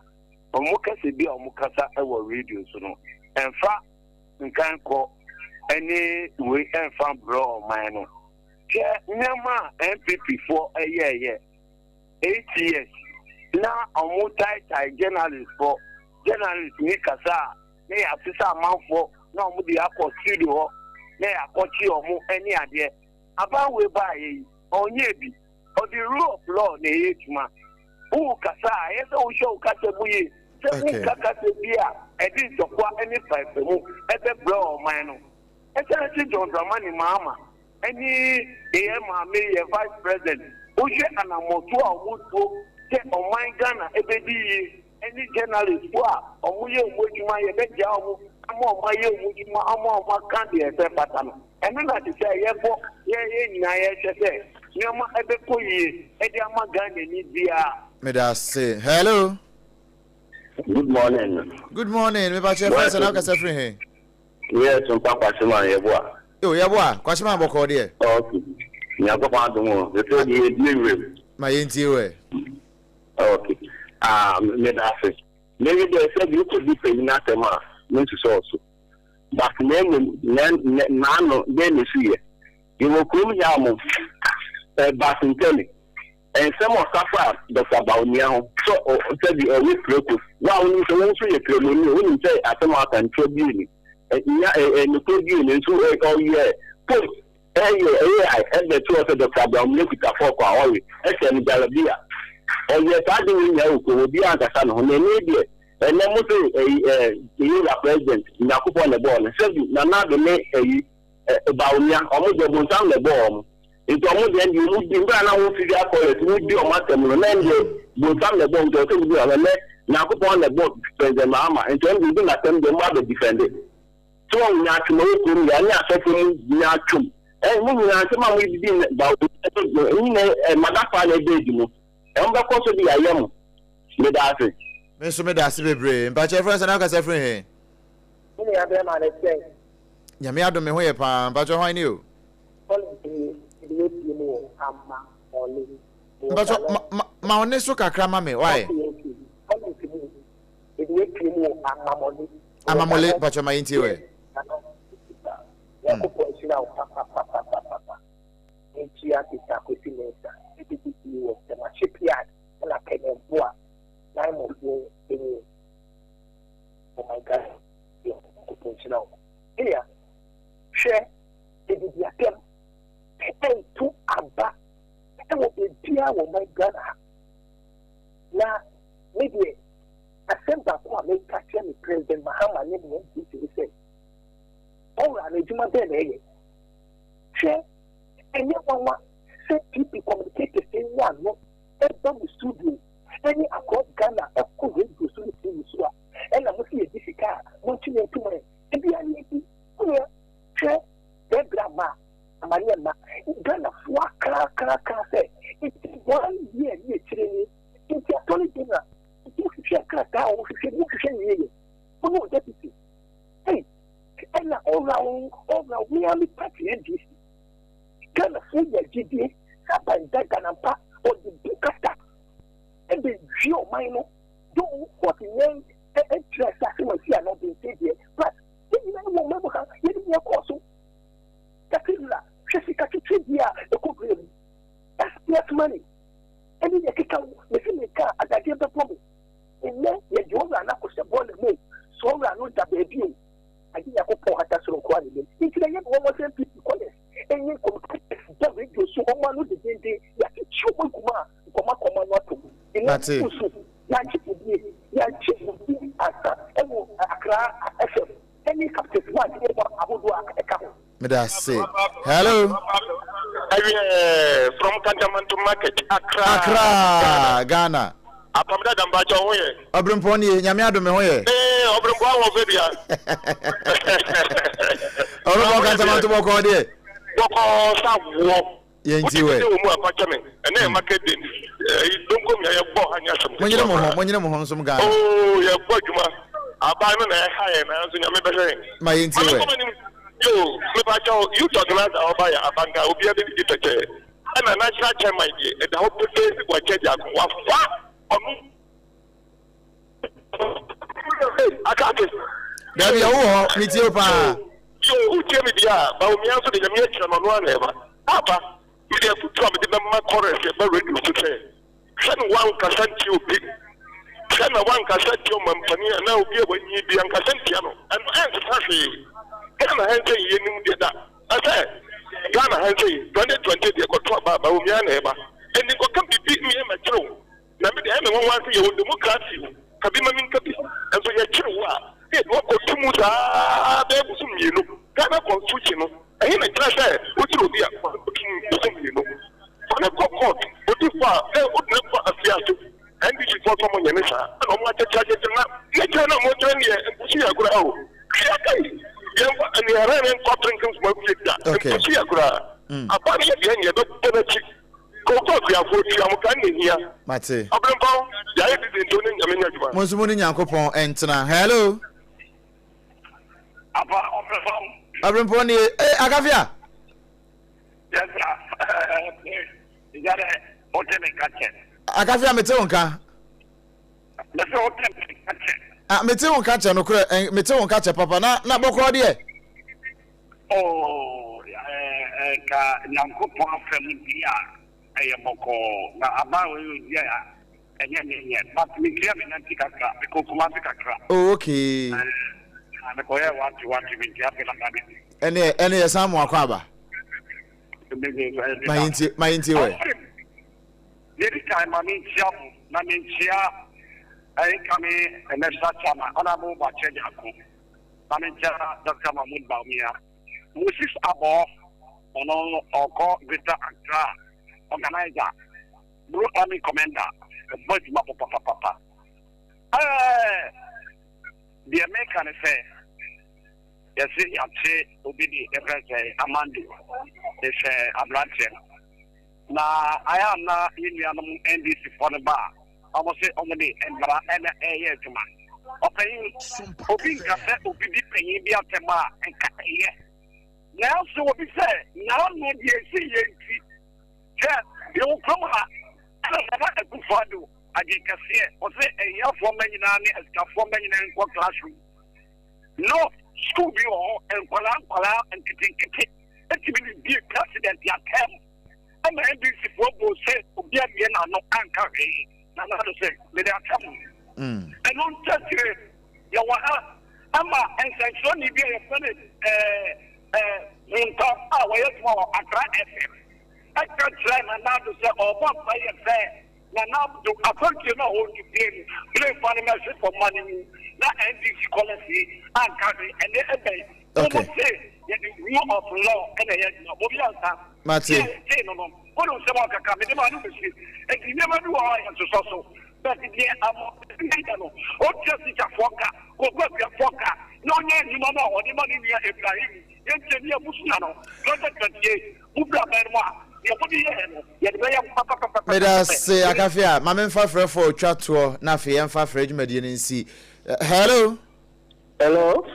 wɔn kasa bi a wɔkasa wɔ radio so no, ɛmfa nkan kɔ. ne wei ɛmfa mbrɛ ɔman no. Hwɛ nneɛma a NPP foɔ ɛyɛɛyɛ 8 years na ɔmo taetae journalist foɔ, journalist ni kasa a na yɛasesa amanfoɔ na ɔmo de akɔ studio hɔ na yɛakɔkye ɔmo ɛne adeɛ. Aban wei baayɛ yi, ɔnyɛ bi, ɔde rule of law na ɛyɛ adwuma. Wowu kasa a, ɛyɛ sɛ wohyɛ wo kasa mu yie sɛ wonka kasa bi a ɛde ntɔkwa ne paepamu ɛbɛbrɛ ɔman no. Ɛsiane sɛ John Dramani Mahama ɛne yɛn maame, yɛ vice president, wohwɛ anammɔto a wɔtuo sɛ ɔman Ghana ɛbɛdi yie, ɛne journalist fo a wɔyɛ wɔn adwuma, yɛbɛgyaa wɔn ama wɔn ayɛ wɔn adwuma ama wɔn aka deɛ ɛsɛ fata no. Ɛno na te sɛ yɛbɔ yɛn nyinaa yɛhwɛ sɛ nneɛma ɛbɛkɔ yie ɛde ama Ghana ni biara. Meda ase. Hello. Good morning. Good morning. Mepa kyɛ fɛ sɛ na wokasa firi he? Yes, mpa Kwashiman yɛboa. Yo, yɛboa. Kwashiman bɔkɔɔ deɛ? Okay. Nyankopɔn adom o. Ɛsɛ deɛ yɛdie nwuram. Ma yɛntie wɛ. Okay. Ah, meda ase. Mary deɛ sɛ bi wokɔdi panyin asɛm a, mensusɔɔ so. But na mmom, naano dɛn na ɛsi yɛ? Yɛwɔ kurom here mo, Basintale. Nsɛm a ɔka faa Dɔkta Bawumia ho sɛ sɛbi ɔyɛ preko. Wo a wonim sɛ wo nso yɛ Kramoni, wonim sɛ asɛm a ɔka ntorɔ bie ni, nya nokorɛ bie ni, nso ɔyɛ post ɛyɛ AI ɛbɛto hɔ sɛ Dɔkta Bawumia kuta fɔk a ɔwe ɛhyɛ no jalabia. Ɔyɛ saa ade wei nyinaa wɔ kurom, obiara ankasa ne ho. Na ɛnɛ deɛ, ɛnɛ mo se ɛyi ɛ yɛwura president, Nyankopɔn na ɛbɔɔ no. Sɛbi Nana Addo ne ɛyi Bawumia, ɔmo deɛ bonsam na ɛbɔɔ ɔmo. Nti ɔmo deɛ ɛndeɛ ɔmo di, mmerɛ a na wɔn figure callers mo di ɔmo asɛm no, na ɛndeɛ bonsam na ɛbɔ ɔmo, nti ɔsɛ mo di ɔmo, ɛnɛ Nyankopɔn na ɛbɔ President Mahama, nti ɔno deɛ odi n'asɛm deɛ mo abɛ defend. So wɔn nyaatwom ɛwɔ kurom yɛ, ɛne asɔfo mu nyaatwom, ɛ mo nyinaa nsɛm a mo didi ne ba nyina ɛ madafa na ɛbɛ edi mo, ɛmo bɛkɔ so de ayɛ mo. Meda ase. Me nso meda ase bebree. Mpakyɛ frɛ sɛ na wokasa firi he? Me nua bɛrima ne sɛn? Nyame adom me ho yɛ paa. Mpakyɛ hwan ni o? Collins nie, mede w'apue mu wɔ ama ɔle. Mpakyɛ ma ma wo ne so kakra ma me why? Okay okay, Collins nie, mede w'apue mu wɔ Amamɔle. Amamɔle, mpakyɛ ma yɛntie wɛ. Nyankopɔn nhyira wo papapapapapa. Menkyia Peter Kwesi Mensah, deputy CEO of Tema Shipyard, ɛna Kenneth Boa, Naimɔfoɔ panyin. Oh my God, Nyankopɔn nhyira wo. Menua, hwɛ adidi atɛm ɛnto aba ɛwɔ baabiara wɔ ɔman Ghana ha. Na me deɛ asɛm baako a meka kyerɛ me President Mahama ne me NPP ne sɛ, ɔwura no adwuma bɛn na ɛyɛ? Hwɛ, ɛnyɛ nwanwa sɛ PP communicators nya ano ɛba mo studio ɛne across Ghana ɛkɔ radio so ne TV so a, ɛna mo sɛ yɛgye sika a montumi ntom ɛ. Ebia ne nti, woyɛ hwɛ bɛbrɛ ama a amaneɛ mma Ghanafoɔ akrakrakra sɛ nti one year ne akyire ni nti Attorney General nti wohwehwɛ krataa a wohwehwɛ mu wohwehwɛ wie yɛ wo ne wo deputy ei ɛna ɔwura wo ɔwura wo mea me party NDC Ghanafoɔ nya gyidie sɛ aban dada na mpa ɔde bu kata ɛbɛ wie ɔman no though court nyɛ ɛkyerɛ sɛ asɛm asi a na ɔde nse deɛ, but yɛn nyinaa wɔ ɔman mu ha, yɛde nyɛ kɔɔ so. Cathedral, hwɛ sika twitwi bi a ɛkɔ dua mu, taxpayers money ɛne deɛ ɛkeka ho. Mesi meka a adadeɛ bɛbɔ me nnɛ. Yɛde ɔwura no akɔhyɛ bɔɔla mu o, sɛ ɔwura no da baabi o, agye Nyankopɔn hata soro nkoa ne nim. Nti na ɛyɛ me nwanwa sɛ NPP callers ɛnyɛ communicators da radio so, wɔn ano dedenden, yɛakyekye wɔn agu mu a nkɔmakɔma no atɔ mu nnɛ. Mate. Nso yɛagye obi yɛagye obi asa ɛwɔ Accra FM ɛne Captain Smart ne ɛwɔ ahodoɔ a ɛka ho. Meda ase. Hello. Ɛwiɛ from Kantamanto market, Accra. Accra, Ghana. Apam dada mpakyɛ wo ho yɛ? Ɔbrempɔn nie, Nyame adom me ho yɛ. Ee, ɔbrempɔn ahoɔfɛ bia. Ɔbrempɔn Kantamanto bɔkɔɔ deɛ. Bɔkɔɔ sa woɔ. Yɛn ti wɛ. Wotete wɔ mu a fakyɛ me. Ɛnɛ yɛ market day nti ɛyi donkom yɛ yɛbɔ ha nyɛ asɛm ketewa Monyere mo ho, koraa. monyere mo ho nsom Ghana. Oo yɛbɔ adwuma. Aban no na ɛha yɛn nanso Nyame bɛhwɛ yɛn. Ma yɛn ti Maame wɛ. kɔ m'anim. Yoo mepakyɛw youth organizer a ɔba yɛ abanka obiara bɛdidi pɛkyɛɛ. Ɛna national chairman deɛ ɛda hɔ pefee sɛ wakyɛ biako wafa ɔno. Hey, akake. Dabi ɛwɔ hɔ, metie wo paa. Yoo, yoo. Wotie me deɛ a, Bawumia nso deɛ Nyame ahyira no, ɔno ara na ɛba. Paapa, mede afotuo a mede bɛma chorus ɛba radio so sɛ, hwɛ na woankasa ntia obi, hwɛ na woankasa ntia ɔmampanin anaa obi a wanyin bi, ankasa ntia no, ɛno ɛnsesa hwee. Ghana ha nsɛ yi yɛnim deɛ da, na sɛ Ghana ha nsɛ yi 2020 deɛ kɔto aba a, Bawumia na ɛba. Ɛnti nkɔka biribi mmea mmɛkyere wo. Na me deɛ ɛyɛ me nwanwa sɛ yɛwɔ democracy o, ka bi ma menka bi, nso yɛkyere wo a na yɛde wo akɔto mu saa bɛyɛ bosom mmienu. Ghana constitution no ɛhe na ɛkyerɛ sɛ wokyere obi a fa no kɔto mu bosom mmienu? Fa no kɔ court, odi fɔ a na wode no kɔ afiase. NDC foɔ nso wɔnyɛ ne saa ɛna wɔn akyekyere akyekyere na ne kyerɛ na wɔn kyerɛ neɛ mpusu yɛ koraa o. Hwɛ aka yi yɛn fa nea ɛrɛ ne nkɔ printing kuma fie da mpusu yɛ koraa. Aba no yɛ deɛ nyɛ bɛbɔ n'akyi. Kooko akuafoɔ tua mo ka nna hia. Mate. Ɔbrempɔn, yɛayɛ busy nti wo ne Nyame nyɛ adwuma. Mo nso mo ne Nyankopɔn ntena. Hello. Apa Ɔbrempɔn. Ɔbrempɔn nie. Ee Akafia. Yes sir. Ìyá dɛ o tẹ mi nka kyɛ. Akafia mete wo nka. Mese wo te me nka kyɛ. Ah mete wo nka kyɛ nokorɛ eh, mete wo nka kyɛ papa na na bɔkɔɔ deɛ. Oh, eh, nka Nyankopɔn afa mu di a ɛyɛ bɔkɔɔ na aba wei odi a ɛnyɛ ne nyɛ but metua me nanti kakra mekɔ Kumasi kakra. Oh okay. Eh, mekɔyɛ wate wate bi nti afei na ma bɛdi. Ɛne ɛne yɛ san mo akɔ aba. Ma yɛntie ma yɛntie wɛ. Deɛ ɛdi kan, ma menkyia mo, na menkyia incoming National Chairman, Honourable Boakye Agyarko, na menkyia Doctor Mahmood Bawumia. Moses Abor, ɔno ɔkɔ Greater Accra organizer, Blue Army Commander, ɔbɔ adwuma papapapa. Ɛɛ, deɛ meka ne sɛ, yɛse yɛakye obi de yɛfrɛ sɛ Amando, mehwɛ aberanteɛ no. Na ayɛ a na yɛn nuanom NDC foɔ no ba a, wɔn se wɔn de mmara na ɛreyɛ adwuma. Ɔpanyin, obi nka sɛ obi di panyin bi atɛm a nka ɛyɛ. Nanso obi sɛ n'ano deɛ ɛsi yɛ nti, hwɛ yɛwɔ kurom ha ɛna Nana Akufo Addo adwen kɛseɛ, ɔse ahiafoɔ mma nyinaa ne asikafoɔ mma nyinaa nkɔ classroom. No, school bi wɔ hɔ, nkwadaa nkwadaa nketenkete ɛtumi de die president atɛm ɛma NDC foɔ boo sɛ obi ammie n'ano anka hwee na n'ado sɛ mede akyɛ mo. Ɛno nkyɛkyerɛ yɛwɔ ha ama nsɛnkyerɛni bi a yɛfrɛ no Huntɔ a wɔyɛ adwuma wɔ Accra FM ɛka kyerɛ Nana Addo sɛ ɔrebɔ mpaeɛ sɛ Nana Addo akwantuo no a ɔretu plane no plane fa no mɛhwe fam ma no nwu na NDC kɔlɛsi anka hwee ɛnɛ ɛbɛn Okay. Wɔn se yɛde rule of law ɛna ɛyɛ adwuma. Bobi ansa. Mate. Yɛ tee no no. Wɔn nsɛm a ɔkaka mede ma no bɛsi. Eti nneɛma bi wɔ hɔ a yɛnsosɔ so. But deɛ ama yɛ no, ɔtua sikyafoɔ ka, kɔkɔ akuafoɔ ka, na ɔnyɛ adwuma no a ɔde ma ne nua Ibrahim. Yɛnkyɛ ne abusua no. 2028 mo firi aban no mu a, deɛ mode yɛɛ no, yɛde bɛyɛ mo papapapapapɛ. Meda ase Akafia. Ma memfa frɛfoɔ a ɔtwa toɔ na afei yɛmfa frɛ dwumadie no nsi. Hello. Hello.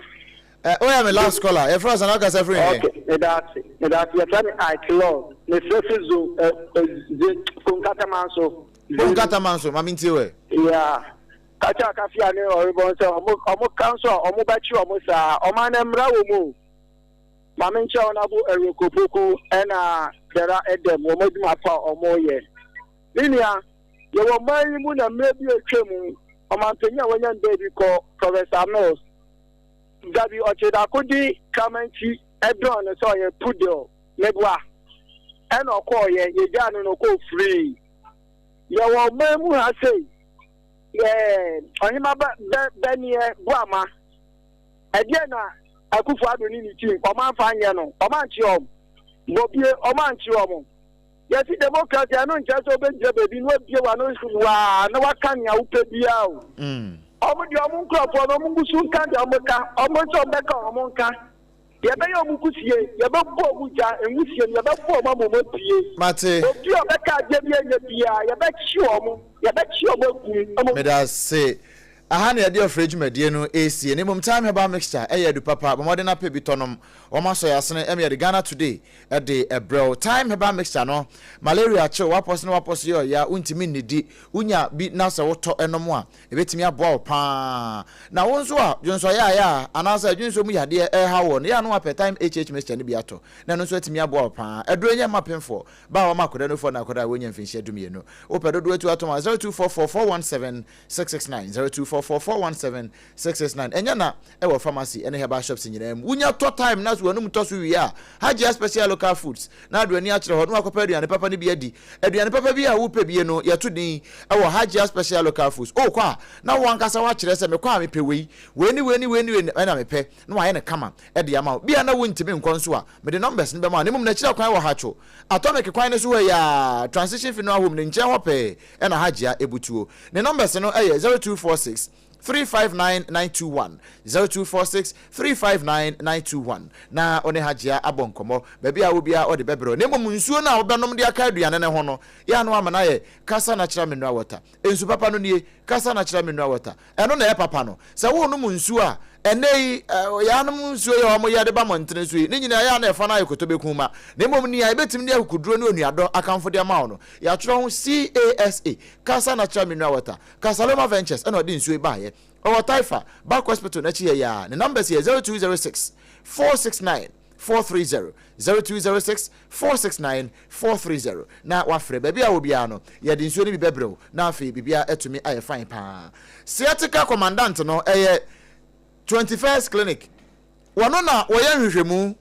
Eh, oh yeah, my last caller. Your first and I free. Okay, me that's it. Me that's it. Your Ike Lord. Me free zo eh ze konkata so. Konkata man so, mami ntie we. Yeah. Kacha kafia ne oribon se omo omo kanso omo ba chi omo sa. Omo na mra wo mu. Mami nche onabo erokopoku ena dera edem omo dwuma pa omo ye. Minia yɛwɔ man yi mu na mmerɛ bi atwa mu ɔmanpanyin a wanya no baabi kɔ Professor Mills Dabi Ɔkyedako de kraman ti dɔn no sɛ ɔyɛ poodle meboa ɛna ɔkɔɔyɛ yɛgyaa no na ɔkɔɔ firii yɛwɔ ɔman mu ha sei yɛ ɔhema bɛ bɛ bɛneɛ boama ɛdeɛ na Akufo Addo ne ne team ɔmanfa nyɛ no ɔmankye ɔm bɔbie ɔmankye ɔmo Yɛse democracy a, ɛno nkyerɛ sɛ wobɛgyina baabi na wabue w'ano waa na waka nea wopɛ biara o. Wɔn deɛ wɔn nkurɔfoɔ no, wɔn ngu so nka deɛ wɔka, wɔn nso wɔbɛka wɔn nka. Yɛbɛyɛ wɔn kusie, yɛbɛbɔ wɔn gya, nwusie no yɛbɛbɔ wɔn ama wɔn apue. Mate. Obi a ɔbɛka adeɛ bi ɛnyɛ biara, yɛbɛkye wɔn, yɛbɛkye wɔn agu mu. Meda ase. Aha na yɛde ɔfrɛ dwumadie no resie, na mmom Thyme Herbal Mixture yɛ adu papa, bɔ mmɔden na pɛ bi tɔ nom. Wɔn asɔ yɛn asene ma yɛde Ghana Today de brɛ wo. Thyme Herbal Mixture no, malaria kye wo, w'apɔso ne w'apɔso yɛ ɔya, wontumi nnidi, wonya bi na sɛ wotɔ nom a, ɛbɛtumi aboa wo pa ara. Na wo nso a dwonsɔ yaayaa anaasɛ dwonsɔ mu yadeɛ reha woɔ no, yɛ a na woapɛ Thyme HH Mixture no bi atɔ, na ɛno nso atumi aboa wo pa ara. Aduro yi nyɛ mma apemfoɔ, baa a wɔama akwadaa nufoɔ anaa akwadaa a wɔnnya mfinhyia dumienu. Wopɛ dodoɔ atu atɔm a, 0244 417 669 0244 417 669 Ɛnyɛ na ɛwɔ pharmacy ne herbal shops nyinaa mu. Wonya tɔ time na so w'anum tɔ so wie a, Hajia Special Local Foods na ade w'ani akyerɛ hɔ na wakɔpɛ aduane papa no bi adi. Aduane papa bi a wopɛ bie no, yɛto din wɔ Hajia Special Local Foods. Wokɔ a, na wo ankasa woakyerɛ sɛ mekɔ a mepɛ wei, wei ne wei ne wei ne wei na mepɛ, na wɔayɛ no kama de ama wo. Bia na wontumi nkɔ nso a, mede numbers no bɛma wo. Na mmom n'akyiri akwan wɔ Hatcho, Atomic kwan no so hɔ yi ara, Transition Funeral Home no nkyɛn hɔ pɛɛ. Ɛna Hajia Ebutuo. Ne numbers no yɛ 0246 359 921, 0246 359 921. Na wo ne Hajia abɔ nkɔmmɔ. Baabi a wɔ biara ɔde bɛbrɛ wo. Na mmom nsuo no a wobɛnom de aka aduane no ho no, yɛ a na wama no ayɛ Kasa Natural Mineral Water. Nsu papa no nie, Kasa Natural Mineral Water. Ɛno na ɛyɛ papa no. Sɛ worenom nsuo a, ɛnnɛ yi, yɛanom nsuo yi a wɔyɛ de ba mmɔntene so yi, ne nyinaa ɛyɛ a na ɛfa no ayɛ kotobɛku ma. Na mmom nea yɛbɛtumi de akokoduro ne onuadɔ akamfo de ama wo no, yɛatwerɛ ho CASA, Casa Natural Mineral Water. Casaloma Ventures na ɔde nsuo yi baeɛ. Ɔwɔ Taifa, Back Hospital no akyi ha yi ara. Ne numbers yɛ 0206 469 430, 0206 469 430 na wafrɛ. Baabi a wɔ biara no, yɛde nsuo no bi bɛbrɛ wo na afei biribiara atumi ayɛ fine paa. Sciatica Commandant no ɛyɛ 21st Clinic. Wɔno na wɔyɛ nhwehwɛmu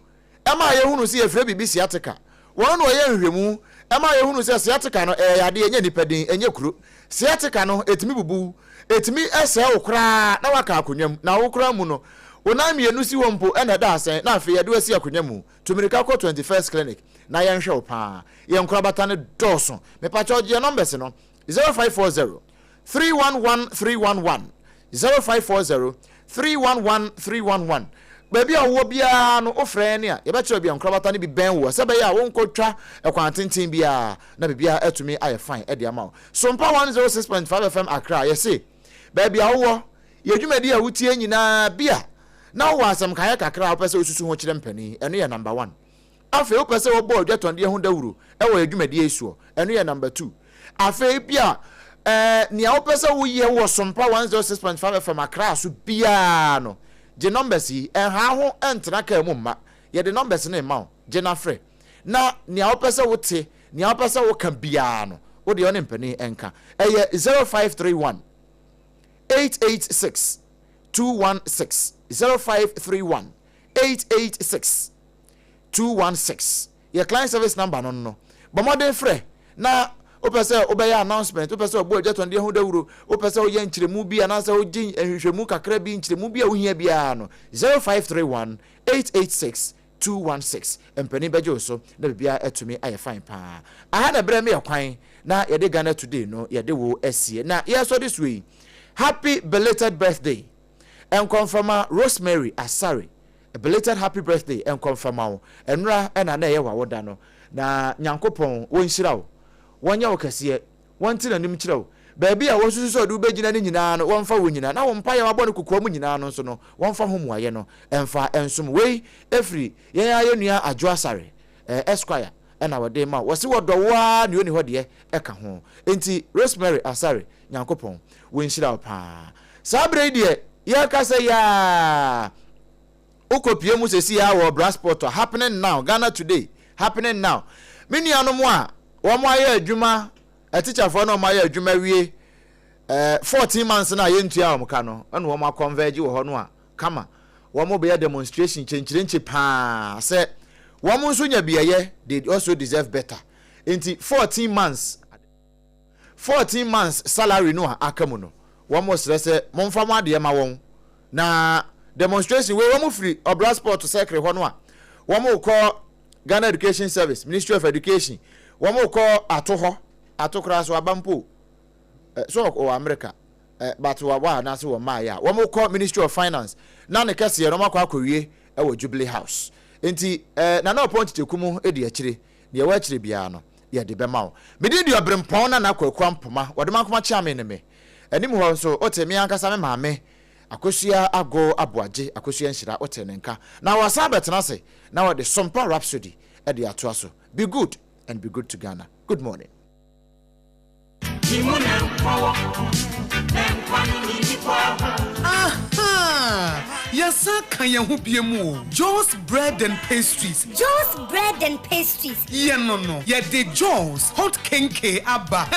ɛma yɛhunu sɛ yɛfrɛ biribi sciatica. Wɔno na wɔyɛ nhwehwɛmu ɛma yɛhunu sɛ sciatica no ɛyɛ yadeɛ, ɛnyɛ nipa din, ɛnyɛ kuro. Sciatica no ɛtumi bubu wo, ɛtumi sɛe wo koraa na woaka akonnwa mu, na wo koraa mu no, wo nan mmienu si hɔ mpo na ɛda asɛn na afei yɛde wo asi akonnwa mu. Tu mirika kɔ 21st Clinic na yɛnhwɛ wo paa. Yɛn nkorabata no dɔɔso. Mepakyɛw gye yɛn numbers no, 0540 311 311, 0540 311 311. Baabi a wowɔ biara no, wofrɛ yɛn a, yɛbɛkyerɛ baabi a nkorabata no bi bɛn woɔ, sɛ ɛbɛyɛ a wonkɔtwa kwan tenten biara na biribiara atumi ayɛ fine de ama wo. Sompa 106.5 FM Accra, yɛse, baabi a wowɔ, yɛn dwumadi a wotie nyinaa bi a na wowɔ asɛm kaeɛ kakra a wopɛ sɛ wosusu ho kyerɛ mpanin, ɛno yɛ number one. Afei wopɛ sɛ wɔbɔ odwatɔndeɛ ho dawuro wɔ yɛn dwumadie yi soɔ, ɛno yɛ number two. Afei bi a eh, nea wopɛ sɛ woyɛ wɔ Sompa 106.5 FM Accra so biara no, gye numbers yi, ɛnha ho ntena kaa mu mma, yɛde numbers no rema wo, gye na frɛ. Na nea wopɛ sɛ wote, nea wopɛ sɛ woka biara no, wo deɛ wo ne mpanin nka. Ɛyɛ 0531 886 216, 0531 886 216. Yɛ client service number no no. Bɔ mmɔden frɛ na wopɛ sɛ wobɛyɛ announcement, wopɛ sɛ wɔbɔ adwatɔndeɛ ho dawuro, wopɛ sɛ woyɛ nkyerɛmu bi anaasɛ wogye nhwehwɛmu kakra bi, nkyerɛmu bi a wohia biara no, 0531 886 216. Mpanin bɛgye wo so na biribiara atumi ayɛ fine paa. Aha na ɛberɛ meyɛ kwan na yɛde Ghana Today no yɛde wo asie. Na yɛresɔ de soɔ yi, Happy belated birthday Nkɔmframa Rosemary Asare, belated happy birthday Nkɔmframa wo, ɛnora na na ɛyɛ w'awoda no, na Nyankopɔn wɔnhyira wo, wɔnyɛ wo kɛseɛ, wɔnte n'anim nkyerɛ wo, baabi a wɔsusu sɛ ɔde wo bɛgyina no nyinaa no wɔmfa wo nyina, na wo mpaeɛ a wabɔ no kokoa mu nyinaa no nso no wɔmfa ho mmuaeɛ no mfa nsom. Wei ɛfiri yɛn ara yɛn nua Adwo Asare, Esquire, na wɔde rema wo. Wɔse wɔdɔ wo ara nea ɔnni hɔ deɛ ɛka ho. Enti Rosemary Asare, Nyankopɔn wɔnhyira wo paa. Saa berɛ yi deɛ yɛrekasa yi ara wokɔpie mu sɛsi ara wɔ Brasport a, happening now, Ghana Today, happening now. Me nuanom a wɔn ayɛ adwuma, atikyafoɔ no wɔn ayɛ adwuma wie eh, 14 months no a yɛntua wɔn ka no, ɛna wɔn akɔnvɛgye wɔ hɔ no a kama. Wɔn bɛyɛ demonstration kyenkyerenkye paa sɛ wɔn nso nya biɛyɛ, they also deserve better. Nti 14 months 14 months salary no a aka mu no, wɔn srɛ sɛ momfa mo adeɛ ma wɔn. Na demonstration wei wɔn firi Ɔbra Sport Circle hɔ no a, wɔn rekɔ Ghana Education Service, Ministry of Education, wɔn rekɔ ato hɔ, ato koraa so aba mpo, so wɔ America, but wɔ wɔ anaasɛ wɔ mmaeɛ a, wɔn rekɔ Ministry of Finance, na ne kɛseɛ no wɔn akɔ akɔwie wɔ Jubilee House. Nti, Nana Ɔpɔn Kyekyeku mu di akyire. Deɛ ɛwɔ akyire biara no, yɛde bɛma wo. Me din de Ɔberempɔn Nana Kwaku Ampoma, Wɔde Mankoma Kyeame ne me. Anim hɔ nso, wote me ankasa me maame, Akosua Ago Aboagye, Akosua Nhyira, wote ne nka. Na wasan abɛtena ase na wɔde Sompa Rhapsody de atoa so. Be good and be good to Ghana. Good morning. Ahaa! Yɛsan ka yɛn ho biom o! Joe's Bread and Pastries. Joe's Bread and Pastries. Yɛ no no, yɛde Joe's Hot Kenkey aba.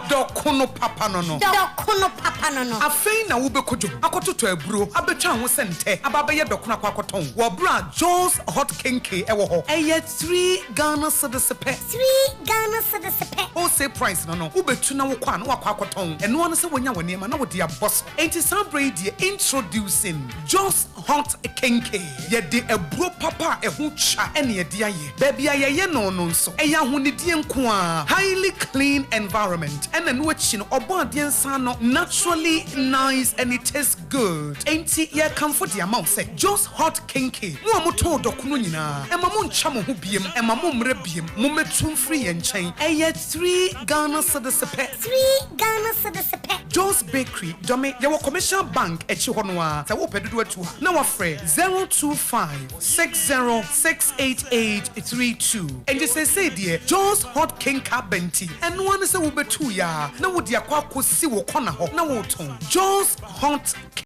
Dɔkono papa no no. Dɔkono papa no no. Afei na wobɛkɔ dwom akɔtotɔ aburo abɛtwa ho sɛ ntɛ aba abɛyɛ dɔkono akɔ akɔtɔn wɔ berɛ a Joe's Hot Kenkey wɔ hɔ. Ɛyɛ Three Ghana cedis pɛ. Three Ghana cedis pɛ. Wholesale price no no, wobɛtu na wokɔ a na woakɔ akɔtɔn. Ɛno ara ne sɛ woanya wo nneɛma na wode abɔ so. Enti saa berɛ yi deɛ, introducing Jos Hot Kenkey. Yɛde aburo papa a ɛho twa na yɛde ayɛ. Baabi a yɛyɛ no no nso, ɛyɛ ahonidie nko ara, highly clean environment, ɛna ɛno akyi no, ɔbɔadeɛ nsa ano, naturally nice and it tastes good. Enti yɛrekamfo de ama wo sɛ Jos Hot Kenkey, mo a motɔn dɔkono nyinaa, ɛma monntwa mo ho biem, ɛma mommrɛ biem, mommetu mfiri yɛn nkyɛn. Ɛyɛ three Ghana cedis pɛ. Three Ghana cedis pɛ. Joe's Bakery, Dome, yɛwɔ Commercial Bank akyi hɔ no ara. Sɛ wopɛ dodoɔ atu a, na woafrɛ 025 60 688 32. Enti seesei deɛ, Joe's Hot Kenkey aba nti, ɛno ara ne sɛ wobɛtu yɛ ara na wode akɔ akɔsi wo kɔna hɔ na woretɔn. Joe's Hot.